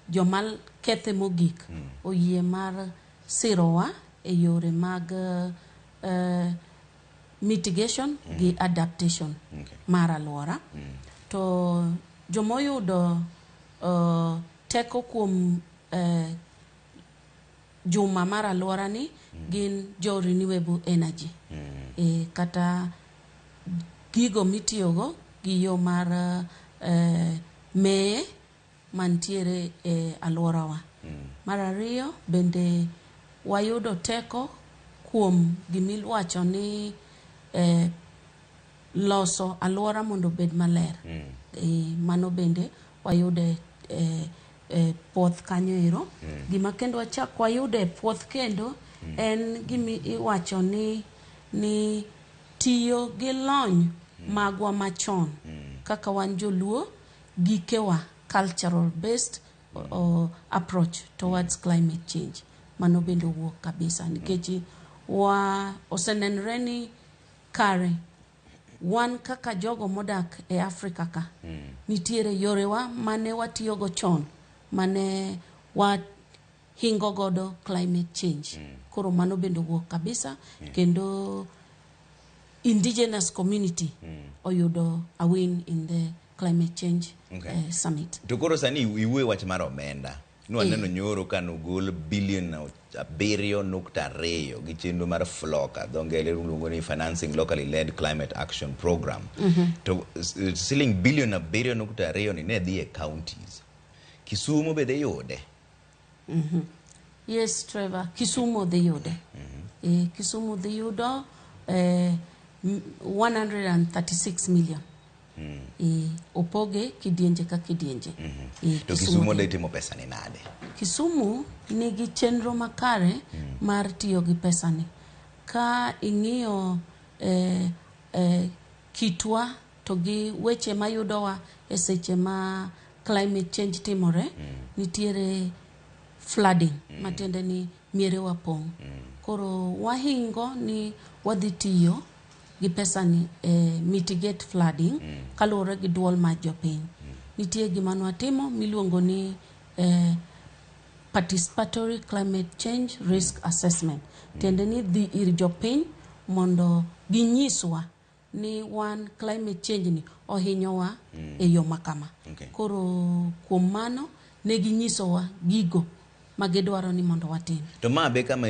joma kethe mogik oyie mar sirowa e yore mag mitigation gi adaptation mar alwora. To jomoyudo teko kuom juma mar alwora ni gin jo renewable energy. Kata gigo mitiyogo gi yo mar meye mantiere e alworawa. Mar ariyo bende wayudo teko kuom gimiwacho ni loso alwora mondo obed maler. Mano bende wayude e puoth kanyo ero. Gima kendo wachak wayudo e puoth kendo en gimi iwacho ni tiyo gi lony magwa machon kaka wan joluo gikewa cultural based approach towards climate change. Mano bende owuok kabisa nikech wa osenenre ni kare wan kaka jogo modak e Afrika ka nitiere yorewa mane watiyogo chon mane wahingo godo climate change. Koro mano bende owuok kabisa kendo indigenous community oyudo a win in the climate change summit. To koro sani iwuoyo wach mar omenda. Nwaneno nyoro ka nogol bilion 7.2 gi chenro mar FLLoCA, dho ngere iluongo ni Financing Locally Led Climate Action Program. To siling bilion 7.2 ni ne dhi e counties. Kisumu be dhi yude. Yes, Trevor, Kisumu dhi yude. Kisumu dhi yudo 136 million. Opoge kidienje ka kidienje. To Kisumu dhi timo pesa ni nade? Kisumu nigi chenro makare mar tiyo gi pesani. Ka ing'iyo kitwa to gi weche mayudowa e seche ma climate change timore, nitiere flooding, matiende ni mierewa pong'. Koro wahingo ni wadhi tiyo gi pesani e mitigate flooding kaluwore gi duol mar jopiny. Nitie gima nwatimo miluongo ni participatory climate change risk assessment. Tiende ni dhi ir jopiny mondo ginyiswa ni wan climate change ni ohinyowa e yo makama. Koro kuom mano ne ginyisowa gigo ma gidwaro ni mondo watim. To ma be kama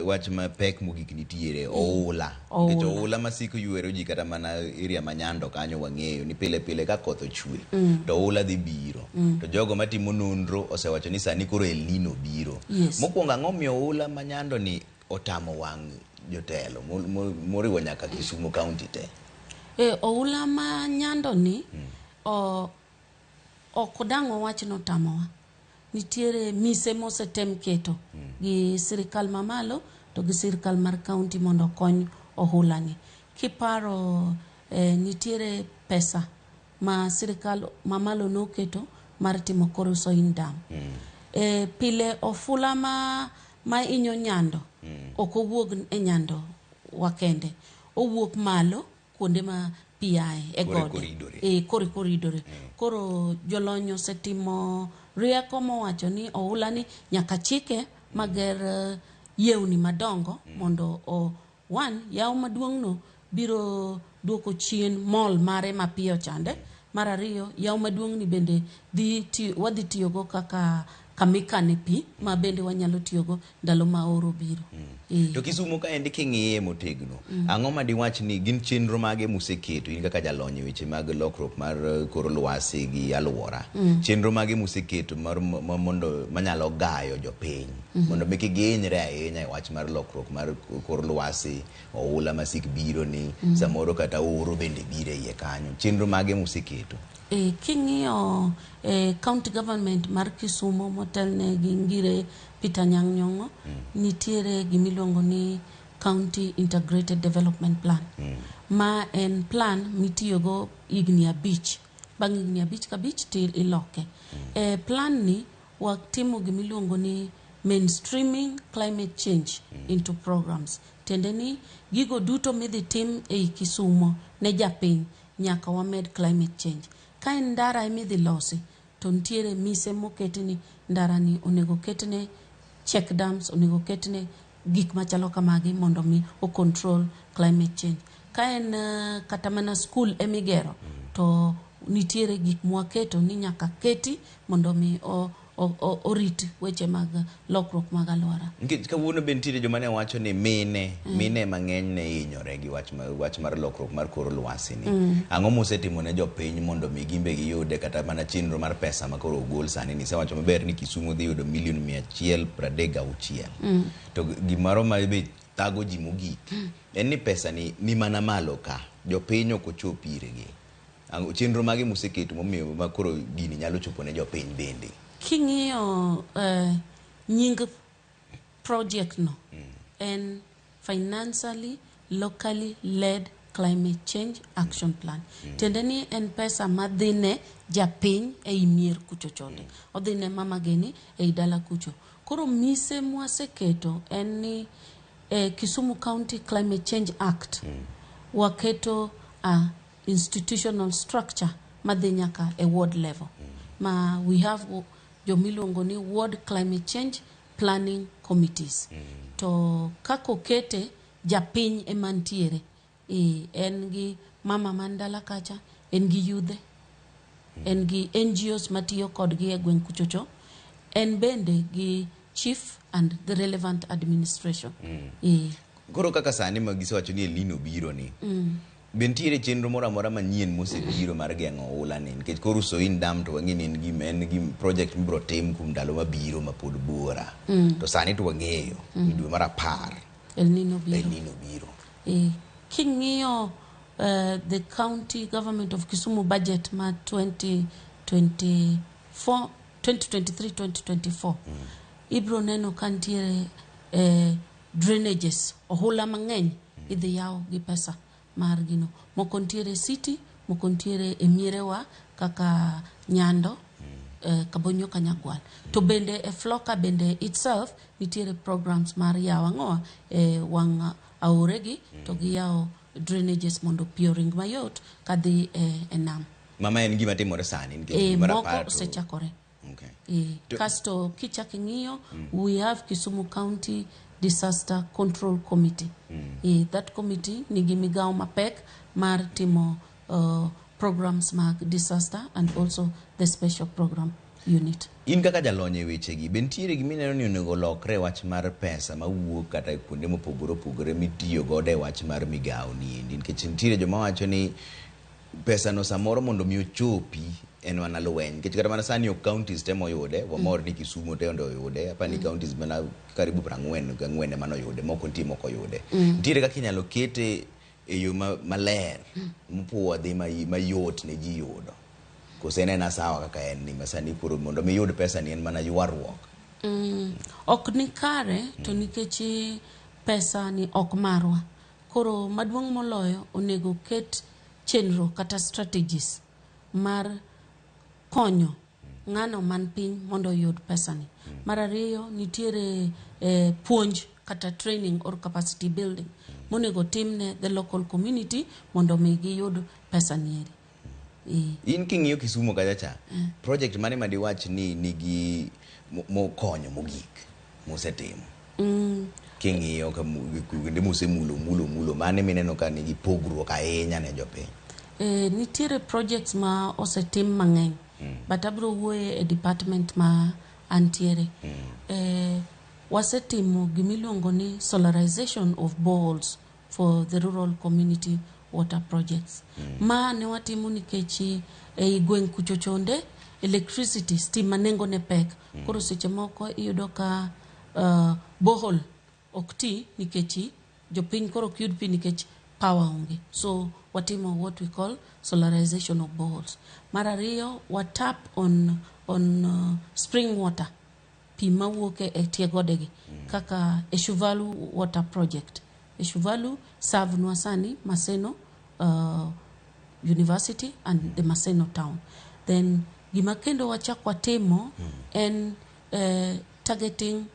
wach mapek mogik nitiere, oula. Nikech oula masiko ywero ji kata mana area ma Nyando kanyo wang'eyo ni pile pile ka koth ochwe to oula dhi biro. To jogo matimo nonro osewacho ni sani koro El Nino biro. Mokwongo ang'o miyo oula ma Nyando ni otamo wang' jotelo moriwo nyaka Kisumu County te? Oula ma Nyando ni ok dang' wawach ni otamowa. Nitiere mise mosetem keto gi sirikal mamalo to gi sirikal mar county mondo okony ohula ni. Kiparo nitiere pesa ma sirikal mamalo noketo mar timo Koru-Soin Dam. Pile ofula ma inyo Nyando ok owuog e Nyando wakende. Owuok malo kuonde ma pi ae e gode. Kore koridore. Koro jolony osetimo rieko mowacho ni oula ni nyaka chike mager yewni madongo mondo one yawo maduong' no biro duoko chien mol mare mapiyo chande. Mar ariyo, yawo maduong' ni bende wadhi tiyogo kaka kamikane pi ma bende wanyalo tiyogo ndalo ma oro biro. To Kisumu kaendi king'iye motegno, ang'o ma diwach ni gin chenro mage museketo in kaka jalony e weche mag lokruok mar kor lwasi gi alwora? Chenro mage museketo mar mondo manyalo gayo jopiny mondo mi kik gihinyre ahinya e wach mar lokruok mar kor lwasi, oula masik biro ni, samoro kata oro bende biro e iye kanyo. Chenro mage museketo? King'iyo county government mar Kisumu motelne gi Ngire Peter Anyang' Nyong'o, nitiere gimiluongo ni County Integrated Development Plan, ma en plan mitiyogo higni 5. Bang' higni 5 ka 5 to iloke. E plan ni watimo gimiluongo ni mainstreaming climate change into programs. Tiende ni gigo duto midhi tim ei Kisumo ne japiny nyaka wamed climate change. Ka en ndara emidhi losi, to nitiere mise moketi ni ndara ni onego ketne check dams, onego ketne gik machalo kamagi mondo mi o control climate change. Ka en kata mana skul emigero, to nitiere gik mwaketo ni nyaka keti mondo mi orit weche mag lokruok mag alwora. Nikech kawuono be nitiere joma ne wacho ni mine mang'eny ne hinyore gi wach mar lokruok mar kor lwasi ni. Ang'o musetimo ne jopiny mondo mi gimbe giyude kata mana chenro mar pesa ma koro ogol sani ni? Isewacho maber ni Kisumu dhi yudo milion 136. To gimoro ma be thago ji mogik en ni pesa ni mana malo ka, jopiny ok ochop irgi. Chenro mage museketo momiyo ma koro gini nyalo chopo ne jopiny bende? King'iyo nying project no, en Financially Locally Led Climate Change Action Plan. Tiende ni en pesa madhi ne japiny ei mier kucho chonde. Odhi ne mama geni ei dala kucho. Koro mise mwaseketo en ni Kisumu County Climate Change Act waketo a institutional structure madhi nyaka e ward level. Ma we have jomiluongo ni ward climate change planning committees. To kaka okete, japiny ema ntiere. En gi mama man dala kacha, en gi yudhe, en gi NGOs matiyo kodgi e gweng' kuchocho, en bende gi chief and the relevant administration. Koro kaka sani ma gisewacho ni El Nino biro ni, be nitiere chenro moro amora manyien mosebiro mar geng'o oula ni? Nikech koro Soin Dam to wang'e ni en gima project mibiro tim kuom ndalo mabiro ma pod buora. To sani to wang'eyo ni dwe mar 10 El Nino biro. El Nino biro. King'iyo the county government of Kisumu budget ma 2024 2023-2024, ibiro neno ka nitiere drainages, ohula mang'eny idhi yaw gi pesa mar gino. Moko nitiere city, moko nitiere e mierewa kaka Nyando, Kabonyo Kanyagwal. To bende e Floka bende itself nitiere programs mar yawo ang'owa e wang' aoregi to giyawo drainages mondo pi oring mayot kadhi e nam. Mama en gima timore sani nikech dwe mar Moko 10 to osechakore. Okay. Kasto kichak ing'iyo, we have Kisumu County Disaster Control Committee. That committee nigi migawo mapek mar timo programs mag disaster and also the special program unit. In kaka jalony e wechegi, be nitiere gima ineno ni onego olokre e wach mar pesa mawuok kata e kuonde mopogore opogore mitiyo godo e wach mar migawo ni endi? Nikech nitiere joma wacho ni pesa no samoro mondo mi ochopi en mana lweny. Nikech kata mana sani ok counties te moyude, wamor ni Kisumu te mondo oyude, apani counties mana karibu 44 ema noyude, moko nitie mok oyude. Nitiere kaka inyalo kete e yo maler, mopuodhi mayot ne ji yudo. Koso en ena sawa kaka en ni masani koro mondo mi iyud pesa ni en mana ywaruok. Ok ni kare to nikech pesa ni ok marwa. Koro maduong' moloyo onego ket chenro kata strategies mar konyo ng'ano man piny mondo oyud pesa ni. Mar ariyo, nitiere puonj kata training or capacity building monego tim ne the local community mondo mi giyud pesa ni eri. In king'iyo Kisumu kacha cha, project mane ma diwach ni nigi mokonyo mogik musetimo? King'iyo ka kuonde musemulo mulo mulo, mane mineno ka nigi pogruok ahinya ne jopiny? Nitiere projects ma osetim mang'eny, but abiro wuoye e department ma antiere. wasetimo gimiluongo ni solarization of boreholes for the rural community water projects. Ma ne watimo nikech ei gweng' kuchochonde electricity stima nengo ne pek. Koro seche moko iyudo ka borehole ok ti nikech jopiny koro ok yud pi nikech power onge. So watimo what we call solarization of boreholes. Mar ariyo, wa tap on spring water, pi mawuok e tie godegi kaka Eshuvalu Water Project. Eshuvalu serve nwa sani Maseno University and the Maseno town. Then gima kendo wachak watimo en targeting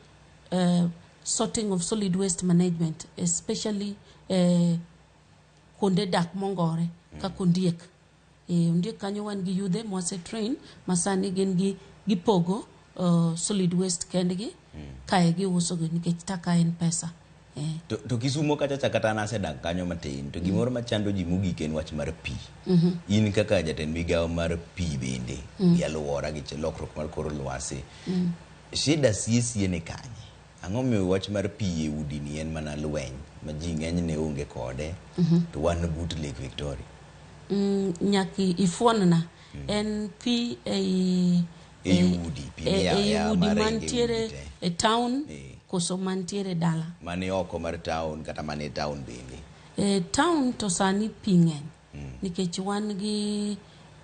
sorting of solid waste management, especially kuonde dak mongore kaka Ondiek. Ondiek kanyo wan gi yudhe mwase train ma sani gin gi gipogo solid waste kendgi kae giuso gi nikech taka en pesa. To Kisumo kacha cha kata an asedak kanyo matin to gimoro machando ji mogik en wach mar pi. In kaka jatend migawo mar pi bende gi alwora gi lokruok mar kor lwasi, shida sie sie ni kanye? Ang'o miyo wach mar pi e udi ni en mana lweny ma ji ng'enyne onge kode to wan but Lake Victoria? Nyaka ifuon na en pi ei Ei udi, pi miyawo ei yawa udi maringo e udi mantiere te. E town koso mantiere dala? Mane oko mar town kata mane town bende. E town to sani pi ng'eny nikech wan gi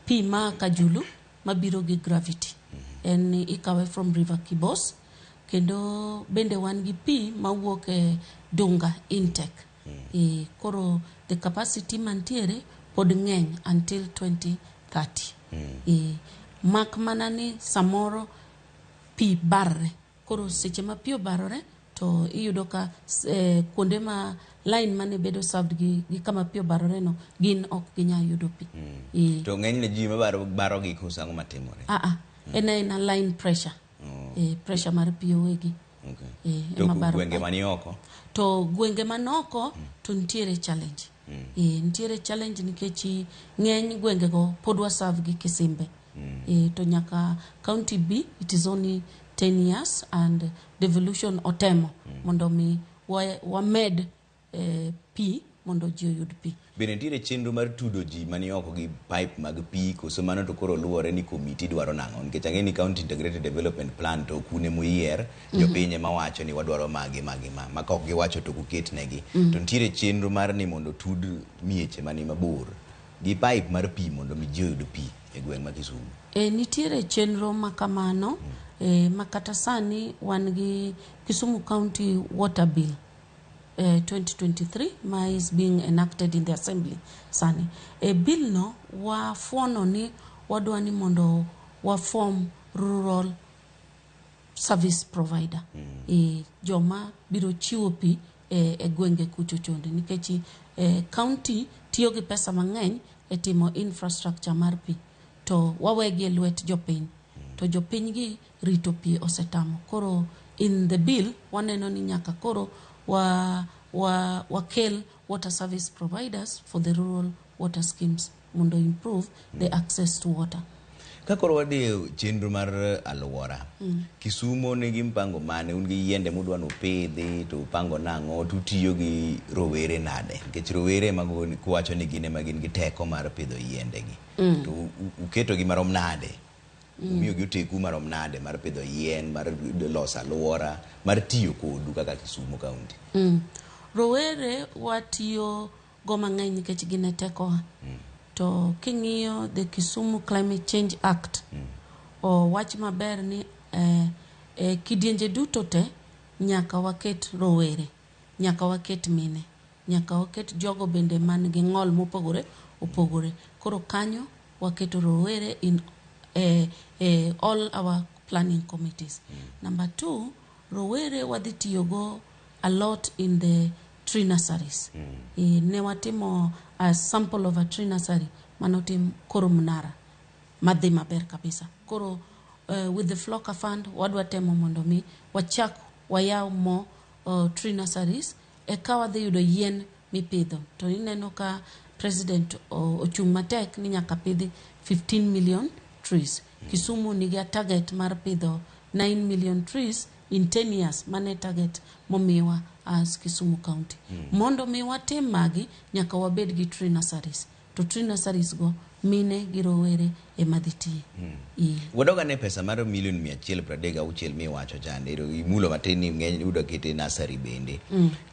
pi ma Kajulu mabiro gi gravity, en ikawe from River Kibos, kendo bende wan gi pi mawuok e Dunga intake. Koro the capacity mantiere pod ng'eny until 2030. Mak mana ni samoro pi barre, koro seche ma pi obarore to iyudo ka kuonde ma line mane bedo served gi kama pi obarore no gin ok ginyal yudo pi. To ng'enyne ji mabaro baro gi koso ang'o matimore? Ah, ah. En aena line pressure, pressure mar pi owegi. To Ema baro gwenge pipe. mani oko? To gwenge manoko to nitiere challenge. Nitiere challenge nikech ng'eny gwengego pod waserve gi kisimbe. To nyaka county b it is only 10 years and devolution otemo mondo mi wamed pi mondo ji oyud pi. Bende nitiere chenro mar tudo ji mani oko gi pipe mag pi koso mano to koro luwore ni komiti dwaro nang'o? Nikech ang'e ni County Integrated Development Plan to ok un emoyier, jopiny ema wacho ni wadwaro magi magi ma ka ok giwacho to ok uket negi. To nitiere chenro mar ni mondo tud mieche mani mabor gi pipe mar pi mondo mi ji oyud pi e gweng' ma Kisumu. Nitiere chenro ma kamano ma kata sani wan gi Kisumu County Water Bill 2023 ma is being enacted in the assembly sani. Bill no wafuono ni wadwa ni mondo waform rural service provider, joma biro chiwo pi e gwenge kucho chonde nikech county tiyo gi pesa mang'eny e timo infrastructure mar pi to wawegi e lwet jopiny to jopiny gi rito pi osetamo. Koro in the bill waneno ni nyaka koro wa wakel water service providers for the rural water schemes mondo improve the access to water. Ka koro wadhi e chenro mar alwora, Kisumo nigi mpango mane? Un gi yiende mudwa nupidhi to upango nang'o? To utiyo gi rowere nade? Nikech rowere ema kuwacho ni gin ema gin gi teko mar pidho yiende gi. To uketogi marom nade? Umiyogi oteku marom nade mar pidho yien, mar loso alwora, mar tiyo kodu kaka Kisumu County? Rowere watiyo go mang'eny nikech gin e tekowa. To king'iyo the Kisumu Climate Change Act, owach maber ni kidienje duto te nyaka waket rowere, nyaka waket mine, nyaka waket jogo bende man gi ng'ol mopogore opogore. Koro kanyo waketo rowere in all our planning committees. Number two, rowere wadhi tiyogo a lot in the tree nurseries. Ne watimo a sample of a tree nursery manotim Koro Mnara madhi maber kabisa. Koro with the Floka Fund wadwa temo mondo mi wachak wayaw mo tree nurseries eka wadhi yudo yien mipidho. To ineno ka president ochung' matek ni nyaka pidhi 15 million trees. Kisumu nigi a target mar pidho 9 million trees. In 10 years mane target momiwa as Kisumu County. Mondo mi watim magi, nyaka wabed gi tree nurseries. To tree nurseries go, mine gi rowere ema dhi tiye. Wadog ane pesa mar milion 136 miwacho chande, ero imulo matin ni ng'eny udwa kete nursery bende.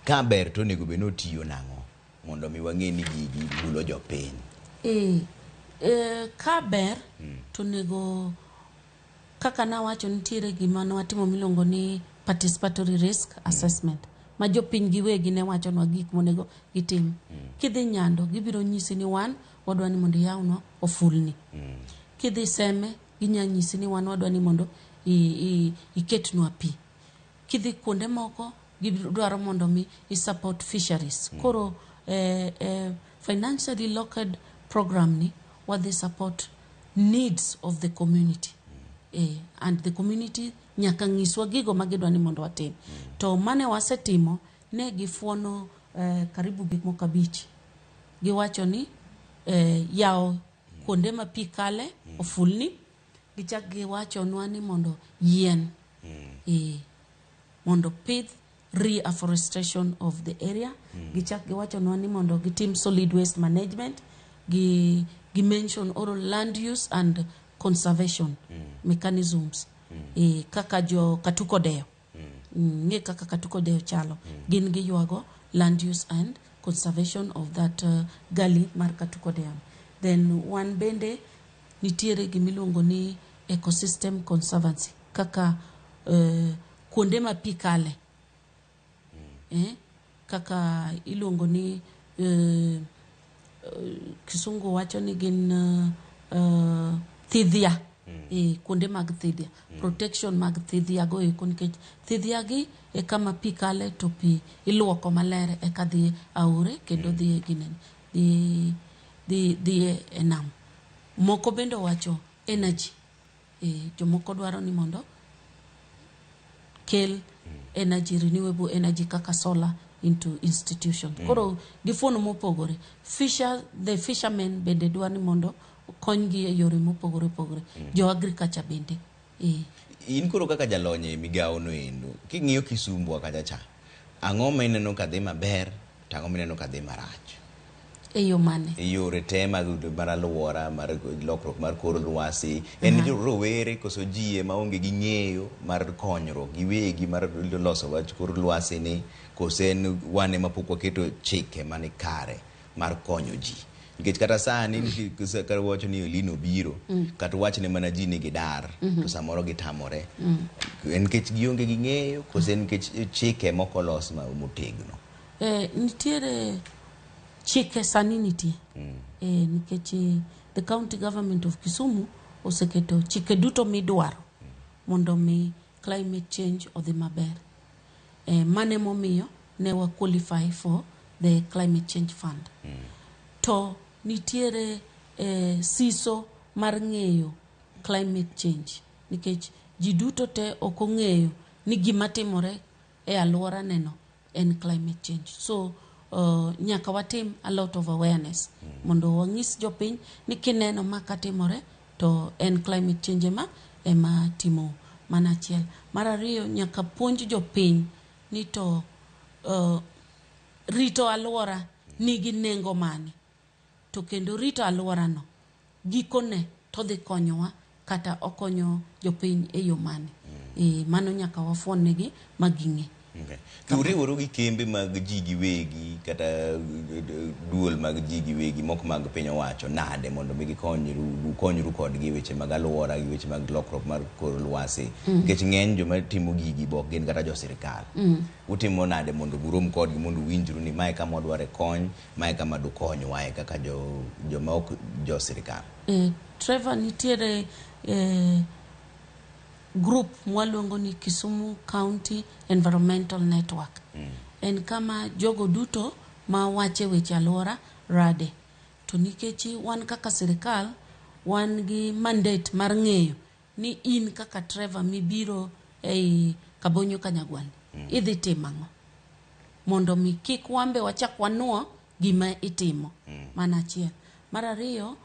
Ka ber to onego bed ni otiyo nang'o mondo mi wang'e ni gigi mulo jopiny. Ka ber to onego, kaka nawacho, nitiere gima nwatimo miluongo ni participatory risk assessment, ma jopiny giwegi ne wachonwa gik monego gitim. Kidhi Nyando, gibiro nyisi ni wan wadwa ni mondo iyawnwa ofulni. Kidhi Seme, ginya nyisi ni wan wadwa ni mondo iketnwa pi. Kidhi kuonde moko, gidwaro mondo mi i support fisheries. Koro financially locked program ni wadhi support needs of the community, and the community nyaka nyiswa gigo ma gidwa ni mondo watim. To mane wasetimo, ne gifuono karibu gik moko 5. Giwacho ni yawo kuonde ma pi kale, ofulni. Gichak giwachonwa ni mondo yien, mondo pidh, reforestation of the area. Gichak giwachonwa ni mondo gitim solid waste management. Gi mention oro land use and conservation mechanisms, kaka jo Katuko Deyo. Ng'e kaka Katuko Deyo chalo. Gin giywago land use and conservation of that gully mar Katuko Deyo. Then wan bende nitiere gimiluongo ni ecosystem conservancy, kaka kuonde ma pi kale, kaka iluongo ni kisungu wacho ni gin thidhia, kuonde mag thidhia, protection mag thidhia go eko, nikech thidhia gi e kama pi kale to pi iluoko maler eka dhi aore kendo dhi e ginene, dhi e nam. Moko bende owacho energy. Jomoko dwaro ni mondo kel energy, renewable energy kaka solar into institution. Koro gifuono mopogore. The fishermen bende dwa ni mondo okonygi e yore mopogore opogore. Jo agriculture bende. In koro kaka jalony e migawo no endo, king'iyo Kisumu kacha cha, ang'o ma ineno ka dhi maber to ang'o mineno ka dhi marach? E yo mane? E yore te mag mar alwora, mar lokruok mar kor lwasi, en rowere koso ji ema onge gi ng'eyo mar konyruok giwegi mar loso wach kor lwasi ni, koso en wan ema pok waketo chike mani kare mar konyo ji? Nikech kata sani ka wacho ni Elnino biro, kata wachne mana ji ni gidar, to samoro gitamore. En nikech gionge gi ng'eyo koso en nikech chike mok olos ma motegno? Nitiere chike sani nitie. Nikech the county government of Kisumu oseketo chike duto midwaro mondo mi climate change odhi maber. Mane momiyo ne wa qualify for the climate change fund. To nitiere siso mar ng'eyo climate change, nikech ji duto te ok ong'eyo ni gima timore e alwora neno en climate change. So nyaka watim a lot of awareness mondo wanyis jopiny ni kineno ma katimore to en climate change ema timo. Mana achiel. Mar ariyo, nyaka puonj jopiny ni to rito alwora nigi nengo mane, to kendo rito alworano gikone to dhi konyowa kata okonyo jopiny e yo mane. Mano nyaka wafuon negi ma ging'e. Okay. To uriworu gi kembe mag ji giwegi kata duol mag ji giwegi mok mag piny owacho nade mondo mi gikonyru, ukonyru kodgi e weche mag alwora gi weche mag lokruok mar kor lwasi? Nikech ng'eny joma timo gigi bo ok gin kata jo sirikal. Utimo nade mondo urom kodgi mondo uwinjru ni mae kama wadware kony, mae kama dukonywae kaka jo joma ok jo sirikal? Trevor, nitiere group mwaluongo ni Kisumu County Environmental Network. En kama jogo duto ma wache weche alwora rade. To nikech wan kaka sirikal wan gi mandate mar ng'eyo ni in kaka Trevor mibiro ei Kabonyo Kanyagwal, idhi timo ang'o mondo mi kik wambe wachak wanuo gima itimo. Mano achiel. Mar ariyo,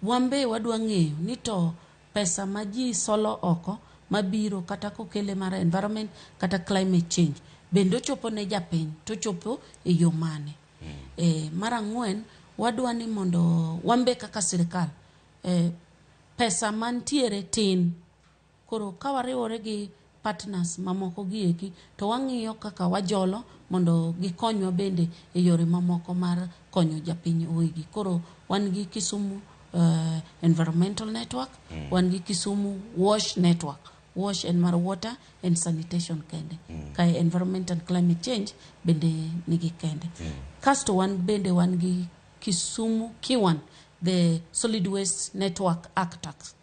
wambe wadwa ng'eyo ni to pesa ma ji solo oko mabiro kata kokele mar environment kata climate change bende ochopo ne japiny to ochopo e yo mane. Mar ang'wen, wadwa ni mondo wan be kaka sirikal, pesa mantiere tin, koro ka wariwore gi partners mamoko gi eki to wang'iyo kaka wajolo mondo gikonywa bende e yore mamoko mar konyo japiny owegi. Koro wan gi Kisumu Environmental Network, wan gi Kisumu Wash Network. Wash en mar water and sanitation kende, kae environment and climate change bende nigi kende. Kasto wan bende wan gi Kisumu Kiwan, the Solid Waste Network Actax.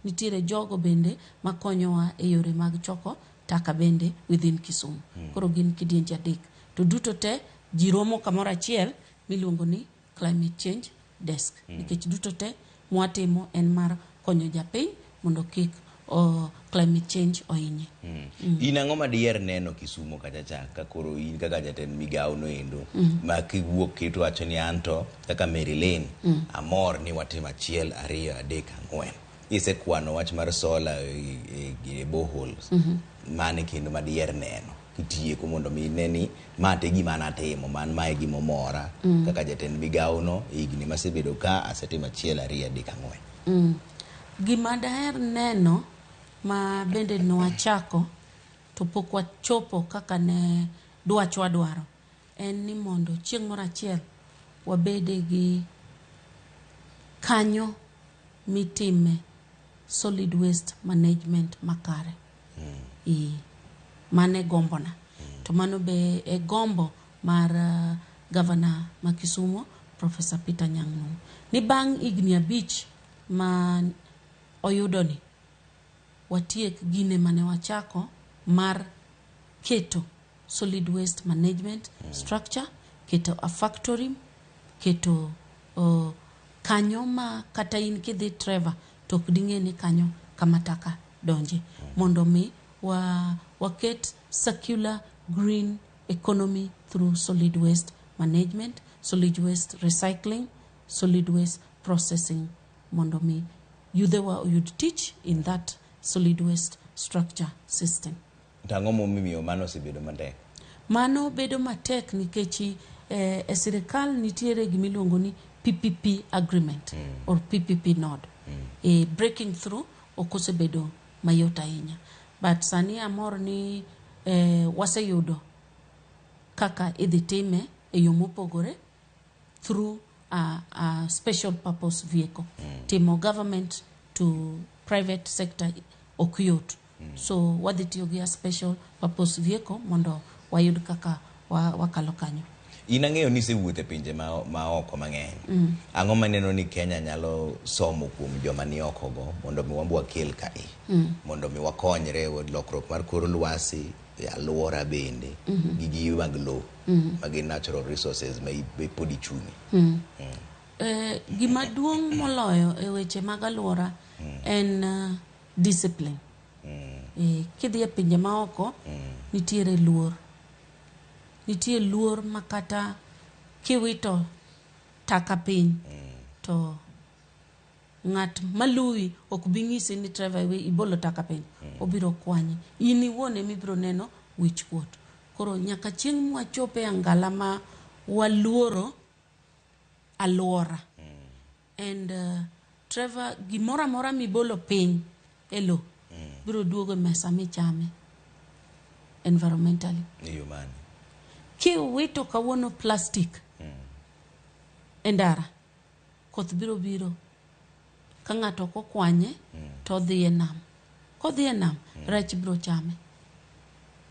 Nitiere jogo bende makonyowa e yore mag choko taka bende within Kisumu. Koro gin kidienje adek to duto te ji romo kamoro achiel miluongo ni climate change desk, nikech duto te mwatimo en mar konyo japiny mondo kik climate change ohinye. In ang'o ma diher neno Kisumu kacha cha ka koro in kaka jatend migawo no endo ma kiwuok to wacho ni anto kaka Mary Lane amor ni watimo achiel, ariyo, adek, ang'wen? Isekwano wach mar solar e boreholes. Mane kendo ma diher neno kitieko mondo mi ine ni ma te gima natimo man mae e gimomora kaka jatend migawo no e higni masebedo ka asetimo achiel, ariyo, adek, ang'wen? Gima daher neno ma bende nwachako to pok wachopo kaka ne dwachwa dwaro en ni mondo chieng' moro achiel wabede gi kanyo mitime solid waste management makare. Mano e gombona. To mano be e gombo mar Governor ma Kisumu, Professor Peter Anyang' Nyong'o. Ni bang' higni 5 ma oyudoni, watiek gine mane wachako mar keto solid waste management structure, keto a factory, keto kanyo ma kata in kidhi Trevor to ok ding'e ni kanyo kama taka donje, mondo mi waket circular green economy through solid waste management, solid waste recycling, solid waste processing, mondo mi yudhewa oyud tich in that solid waste structure system. To ang'o momiyo mano osebedo matek? Mano bedo matek nikech e sirikal nitiere gimiluongo ni PPP agreement or PPP node. Breaking through ok osebedo mayot ahinya. But sani amor ni waseyudo kaka idhi time e yo mopogore through a special purpose vehicle. Timo government to private sector ok yot. So wadhi tiyo gi a special purpose vehicle mondo wayud kaka wakalo kanyo. In ang'eyo ni isewuotho e pinje ma oko mang'eny. Ang'o maneno ni Kenya nyalo somo kuom joma ni oko go mondo mi wan be wakel kae? Mondo mi wakonyre e lokruok mar kor lwasi, e alwora bende, gi gige mag lowo, ma gin natural resources ma pod ichung'e. Gima duong' moloyo e weche mag alwora en discipline. Kidhi e pinje maoko, nitiere luor. Nitie luor ma kata kiwito taka piny to ng'at maluwi ok bi ng'isi ni Trevor ibolo taka piny. Obiro kwanyi. In iwuon ema ibiro neno wich kuot. Koro nyaka chieng' mwachope e angala ma waluoro alwora. And Trevor, gimoro amora mibolo piny e lo biro duogo e mesa michame environmentally. E yo mane? Kiwito kawuono plastic e ndara, koth biro biro. Ka ng'ato ok okwanye, to odhi e nam. Kodhi e nam, rech biro chame.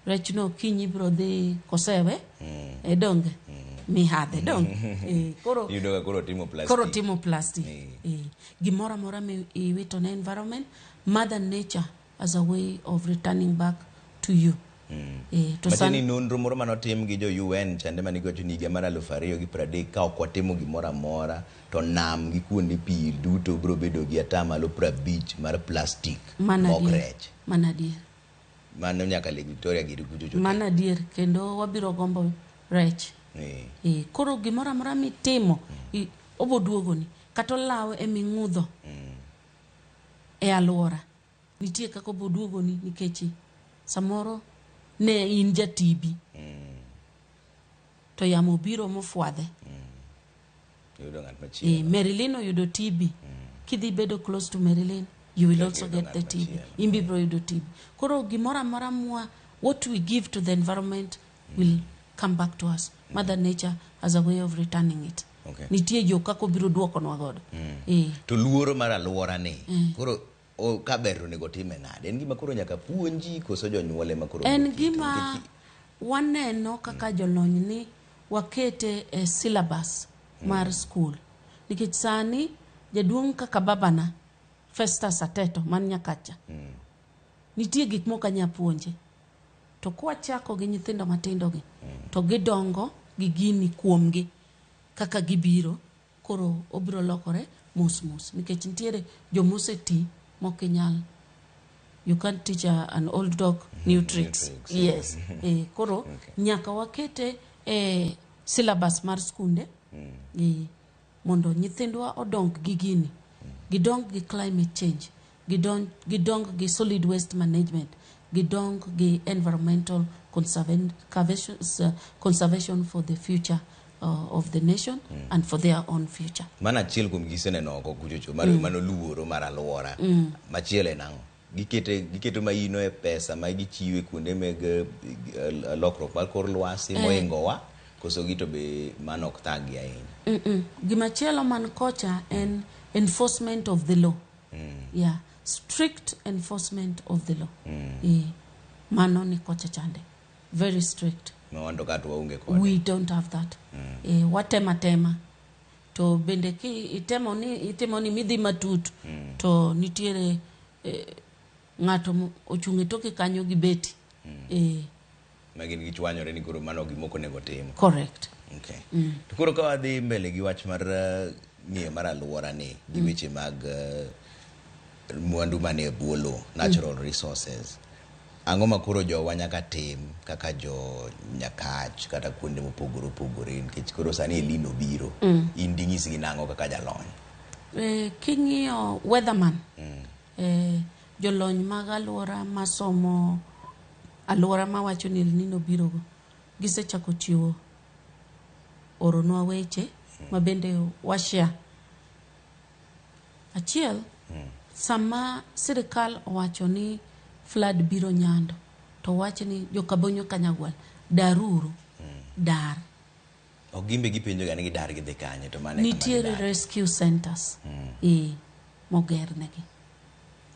Rechno kinyi biro dhi kosewe, e donge, mihadhe donge. Koro Iyudo ka koro timo plastic. Koro timo plastic. Gimoro amora mi iwito ne environment, Mother Nature as a way of returning back to you. To Matiende ni nonro moro manotim gi jo UN chande mane giwacho ni higa mar 2030 ka ok watimo gimoro amora to nam gi kuonde pi duto biro bedo gi 50% mar plastic Mano mok adier. rech. Mano adier. Mano nyaka Lake Victoria giri kucho chote. Mano adier kendo wabiro gombo rech. Koro gimoro amora mitimo obo duogoni kata olaw eming'udho e alwora. Nitie kaka oboduogoni nikech samoro ne in ja TB to yamo obiro mofwadhe. Yudo ng'at machielo. Marilyn oyudo TB. Kidhi bedo close to Marilyn, you will Chak also yudo get ng'at the TB. machielo. In be ibiro yudo TB. Koro gimoro amora mwa, what we give to the environment will come back to us. Mother Nature has a way of returning it. Nitie yo kaka obiro duokonwa godo. To luoro mar aluora ni koro kaber to onego time nade? En gima koro nyaka puonji koso jonyuol ema koro En onego kete? gima waneno kaka jolony ni wakete e syllabus mar school. Nikech sani jaduong' kaka babana Festus Ateto man Nyakacha, nitie gik moko anya puonje. To kwachako gi nyithindo matindo gi, to gidongo gi gini kuomgi kaka gibiro, koro obiro lokore mos mos. Nikech nitiere jomoseti mokinyal. You can't teach an old dog new tricks. Tricks, Yes. Koro nyaka wakete e syllabus mar skunde mondo nyithindwa odong gi gini. Gidong gi climate change, gidong gi solid waste management, gidong gi environmental conservation for the future of the nation and for their own future. Mano achiel kuom giseneno oko kuchocho mar mano luoro mar aluora. Machielo en ang'o? Giketo maino e pesa ma gichiwe kuonde mag lokruok mar kor lwasi mohingowa, koso gi to be mano ok thag gi ahinya. Gimachielo man kocha en enforcement of the law. Yeah, strict enforcement of the law. Mano ni kocha chande. Very strict. Ma wan to kata waonge kode. We don't have that. Watema tema. To bende ki itemo ni itimo ni midhi matut to nitiere ng'ato ochung' e toke kanyo gi beti. Ma gin gichwanyore ni koro mano gima ok onego tim. Correct. Okay. To koro ka wadhi mbele gi wach mar ng'iyo mar aluora ni gi weche mag mwandu manie bwo lowo, natural resources. Ang'o ma koro jowa nyaka tim kaka jo Nyakach kata kuonde mopogore opogore nikech koro sani El Nino biro. In ding'isgi nang'o kaka jalony? King'iyo weatherman, jolony mag aluora masomo aluora mawacho ni El Nino biro go, gisechako chiwo oronwa weche ma bende washare. Achiel, sama sirikal owacho ni flood biro Nyando, to wach ni jokabonyo Kanyagwal daruru, dar. Ok gimbe gipenjo ga ni gidar gidhi kanye to mano e kama Nitiere gidar. rescue centers moger negi.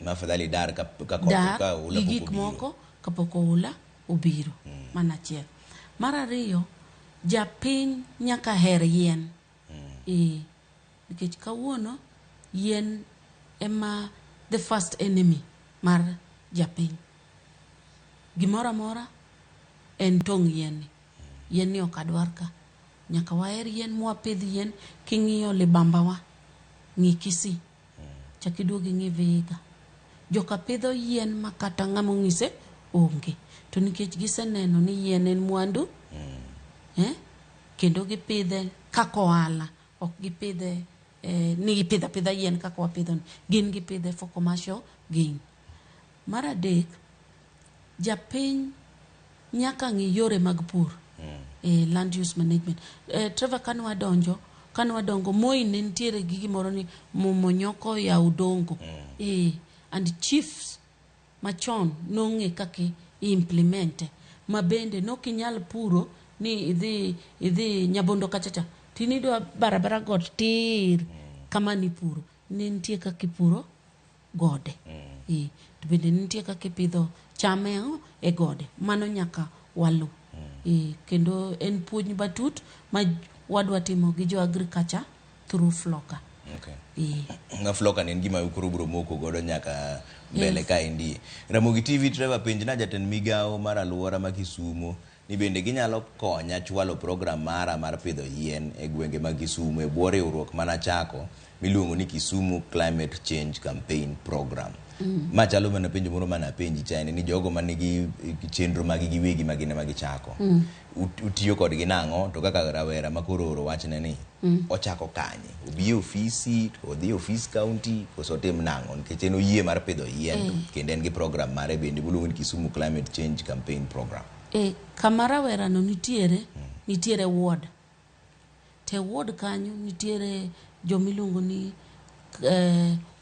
Ma afadhali dar ka koth Dar ka oula gi pok gik obiro. moko kapok oula obiro. Mano achiel. Mar ariyo, japiny nyaka her yien. Nikech kawuono yien ema the first enemy mar japiny. Gimoro amora en tong' yien ni. Yien ni ok adwar ka. Nyaka waher yien mwapidh yien. King'iyo libambawa, ng'i Kisii, chak iduog ing'i Vihiga. Joka pidho yien ma kata ng'ama ong'ise onge. To nikech giseneno ni yien en mwandu, kendo gipidhe kaka ohala, ok gipidhe ni gipidho apidha yien kaka wapidho ni. Gin gipidhe for commercial gain. Mar adek, japiny nyaka ng'i yore mag pur. Land use management. Trevor, kane wadongo, Moi ne nitiere gi gimoro ni momonyoko ya udongo. And chiefs machon nong'e kaka i-implement ma bende nokinyal puro ni idhi Nyabondo kachacha tinidwa barabara got tir kama nipuro. Ne nitie kaka ipuro gode. To bende nitie kaka ipidho cham e gode. Mano nyaka walu. Kendo en puonj matut ma wadwa timo gi jo agriculture through Floka. Okay. Nga Floka ni en gima koro biro moko godo nyaka mbele kaendi. Ramogi TV Trevor penj na jatend migawo mar aluora ma Kisumo ni bende ginyalo konya chwalo program mara mar pidho yien e gwenge mag Kisumo e bwo riwruok manachako miluongo ni Kisumu Climate Change Campaign Program. Ma chalo mana penjo moro mana penji chani ni jogo manigi chenro magi giwegi ma gin ema gichako. Utiyo kodgi nang'o to kaka rawera ma koro oro wachne ni ochako kanye? Obi e ofisi, to odhi e ofis county, koso otim nang'o? Nikech en oyie mar pidho yien kendo en gi program mare bende miluongo ni Kisumu Climate Change Campaign Program. E, kama rawerano nitiere, nitiere ward. To e ward kanyo nitiere jomiluongo ni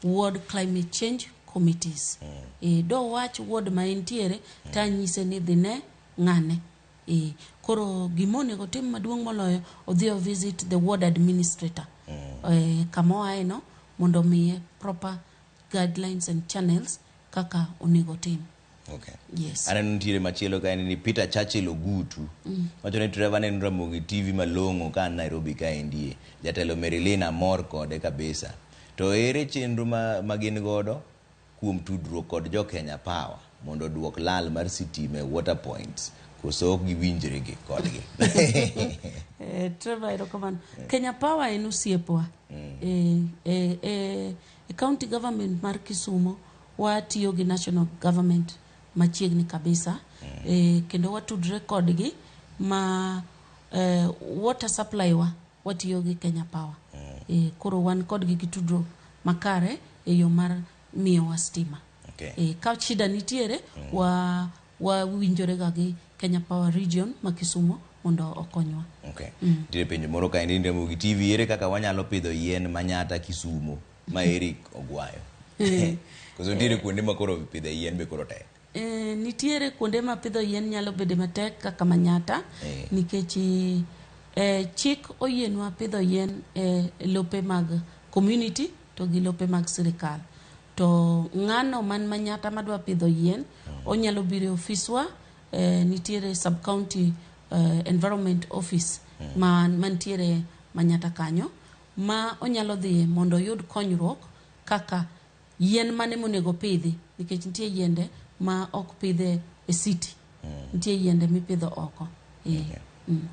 ward climate change committees. E, dowach ward ma entiere tanyise ni dhine ng'ane. E, koro gima onego otim maduong' moloyo odhi o visit the ward administrator kama oae no mondo omiye proper guidelines and channels kaka onego otim. Okay. Yes. Aneno nitiere machielo ka en ni Peter Churchill Ogutu. Wacho ni Trevor neno Ramogi TV malong'o ka an Nairobi ka endie. Jatelo Marilyn amor kode kabisa. To ere chenro ma gin godo kuom tudruok kod jo Kenya Power mondo oduok lal mar sitima e water points koso ok giwinjre gi kodgi. Trevor, erokamano. Kenya Power en osiepwa. E county government mar Kisumu watiyo gi national government machiegni kabisa kendo watudre kodgi ma water supply wa watiyo gi Kenya Power. Koro wan kodgi gi tudruok makare e yo mar miyowa stima. Ka shida nitiere wawinjore ga gi Kenya Power region ma Kisumu mondo okonywa. Okay. Nitiere penjo moro ka endi ni Ramogi TV ere kaka wanyalo pidho yien manyata Kisumu ma Eric Ogwayo. Koso nitiere kuonde ma koro pidho yien be koro tek. Nitiere kuonde ma pidho yien nyalo bedo matek kaka Manyata nikech chik oyienwa pidho yien e lope mag community to gi lope mag sirikal. To ng'ano man Manyata madwa pidho yien onyalo biro e ofiswa nitiere sub county environment office mantiere Manyata kanyo ma onyalo dhiye mondo oyud konyruok kaka yien mane monego pidhi nikech nitie yiende ma ok pidhe e city nitie yiende mipidho oko.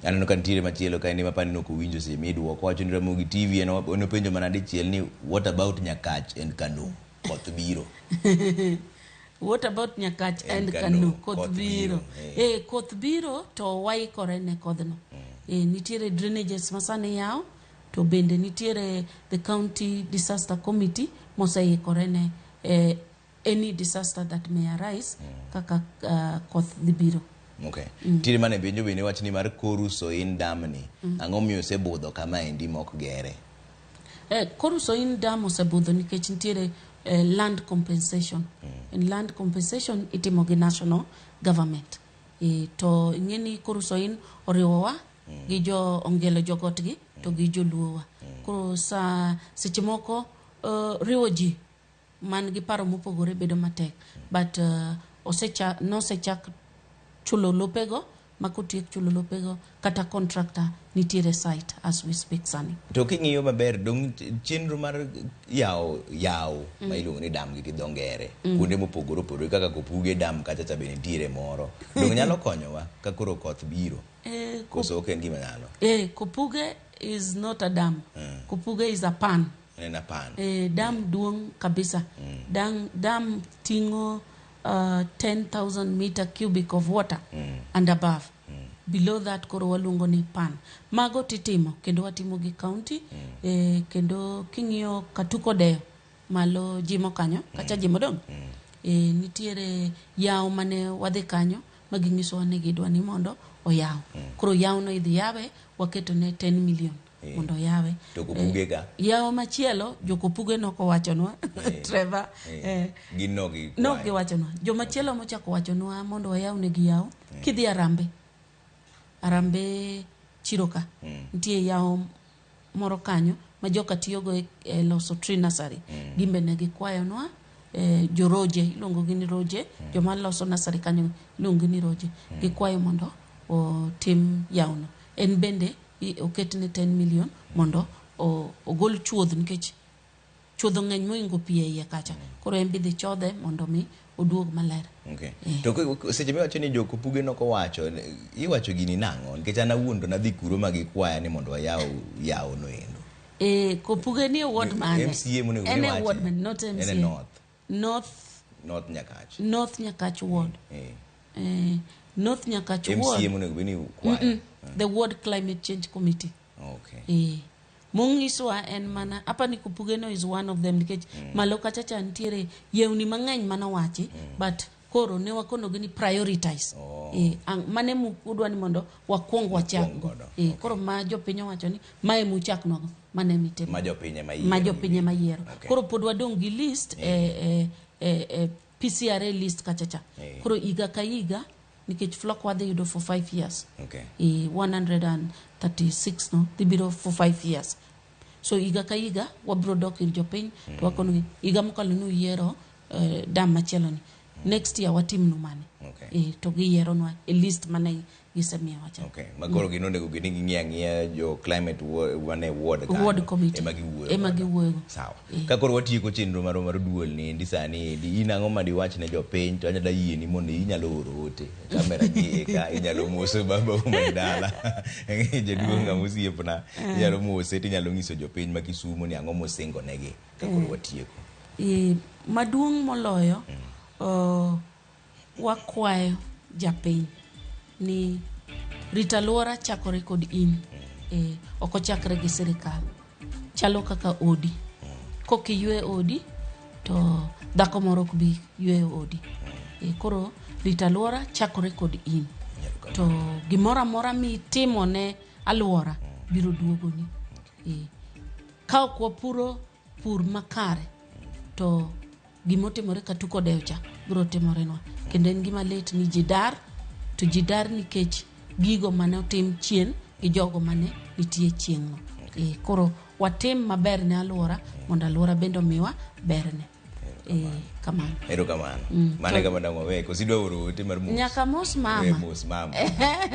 Aneno ka nitiere machielo ka endi mapani nok owinjo seche miduoko wacho ni Ramogi TV en openjo mana dichiel ni what about Nyakach and Kano koth biro. What about Nyakach and Kano koth biro. Koth biro to waikore ne kodhno. Nitiere drainages masani yaw to bende nitiere the county disaster committee moseikore ne any disaster that may arise kaka koth dhi biro. Okay. Nitiere mane penjo bende wach ni mar Koru Soin Dam ni. Ang'o miyo osebudho kama endi mok gere? Koru Soin Dam osebudho nikech nitiere land compensation. And land compensation itimo gi national government. To ing'e ni Koru Soin oriwowa gi jo Ongelo jogotgi to gi joluowa. Koro sa seche moko riwo ji man gi paro mopogore bedo matek. But nosechak chulo lopego ma kotiek chulo lopego kata contractor nitiere site as we speak sani. To king'iyo maber dong chenro mar yawo ma iluongo ni dam gi dho ngere kuonde mopogore opogore kaka Kopuge dam kacha cha be nitiere moro. Dong nyalo konyowa ka koro koth biro. Koso ok en gima nyalo. Kopuge is not a dam. Kopuge is a pan. En a pan. Dam duong' kabisa. Dam ting'o 10,000 meter cubic of water and above. Below that koro waluongo ni pan. Mago titimo kendo watimo gi county kendo king'iyo Katuko Deyo malo Jimo kanyo kacha Jimo dong. Nitiere yawo mane wadhi kanyo ma ginyisowa ni gidwa ni mondo oyaw. Koro yawo no idhi yawe waketo ne 10 million mondo oyawe. To Kopuge ka? Yawo machielo jo Kopuge nokowachonwa Trevor. Gin no gi No giwachonwa. Jomachielo mochako wachonwa mondo wayaw negi yawo. Kidhi Arambe. Arambe chiro ka. Nitie yawo moro kanyo ma joka tiyogo e loso tree nursery. Gin be ne gikwayonwa joroje iluongo gi ni roje. Joma loso nursery kanyo iluongo ni roje. Gikwayo mondo otim yawono. En bende oketne 10 million mondo ogol chuodho nikech chuodho ng'eny moingo pi e iye kacha. Koro en be idhi chodhe mondo mi oduog maler. Okay. To seche miwacho ni jo Kopuge nokowacho, iwacho gini nang'o? Nikech an awuon to nadhi kuro ma gikwaya ni mondo wayaw yawo no endo. Eh, Kopuge ni e ward mane? MCA monego En e iwache. ward mane, not En e MCA. North. North, North Nyakach. North Nyakach ward. Eh. Eh, North Nyakach ward. MCA monego bed ni kwayo. Mm-mm. The ward climate change committee. Okay. Eh. Mong'iswa en mana apa ni Kopugeno is one of them nikech malo kacha cha nitiere yewni mang'eny manowachi but koro ne wakonogi ni prioritize. Oh. Eh, ang, mane mu udwa ni mondo wakwong wachak go. Eh, koro ma jopiny owacho ni mae muchaknwago mane mitimo. Ma jopiny ema yiero. Ma jopiny ema yiero. Okay. Koro pod wadong' gi list e, e, e, e PCRA list kacha cha. Eh. Koro higa ka higa nikech flock wadhi yudo for 5 years. Okay. E 136 no dhi biro for 5 years. So higa ka higa wabiro dok ir jopiny to wakonogi higa mokalo nuyiero dam machielo ni. Next year watimnu mane. Okay. E, to giyieronwa e list mane gisemiyowa cha. Okay. Ma koro gin onego bed ni ging'iyo ang'iya jo climate mane ward kanyo. Ward committee. Ema giwuoyo. Ema godo. giwuoyogo. Sawa. Ka koro watieko chenro marwa mar duol ni endi sani endi in ang'o ma diwach ne jopiny to anyalo yieni mondo inyalo oro ote kamera gi eka inyalo moso baba man dala jaduong' ng'ama osiepna inyalo mose tinyalo nyiso jopiny ma Kisumo ni ang'o mosingo negi ka koro watieko. E, maduong' moloyo wakwayo japiny ni rito alwora chakore kod in. E, ok ochakre gi sirikal. Chalo kaka odi. Kok iywe odi to dhako moro ok bi yweyo odi. E, koro rito alwora chakore kod in. To gimoro amora mitimo ne alwora biro duogoni. E, ka ok wapuro pur makare to gimotimore katuko dewo cha biro timorenwa kendo en gima lit ni ji dar to ji dar nikech gigo mane otim chien gi jogo mane nitie chieng'no. E, koro watim maber ne alwora mondo alwora bende omiwa berne. E, kamano. Erokamano. Mano e kama dang' wawe. Koso idwa oro ote mar mos? Nyaka mos mama. Eh, mos mama.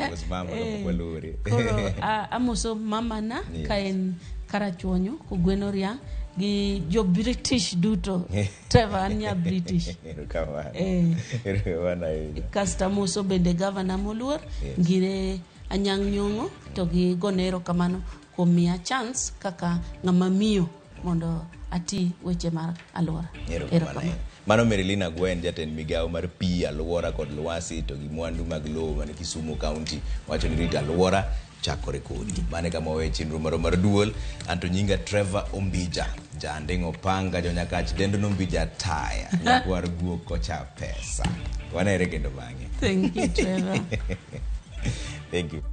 Mos mama kapok walore. Koro amoso mamana Yes. ka en Karachuonyo kogweno riang' gi jo British duto. Trevor an nya British. Erokamano. Eh. Erokamano ahinya. Kasto amoso bende gavana moluor Yes. Ngire Anyang' Nyong'o to gi gone erokamano kuom miya chance kaka ng'ama miyo mondo ati weche mar alwora. Erokamano ahinya. Mano Merilina Gwen, jatend migawo mar pi, alwora kod lwasi to gi mwandu mag lowo man Kisumu County wacho ni rito alwora chakore kodi. Mano e kama wawe chenro marwa mar duol. Anto nyinga Trevor Ombija, janding' opanga jonyakach dendo nombija taya, nyakwar guok kocha pesa. Wanere kendo bang'e. Thank you, Trevor. Thank you.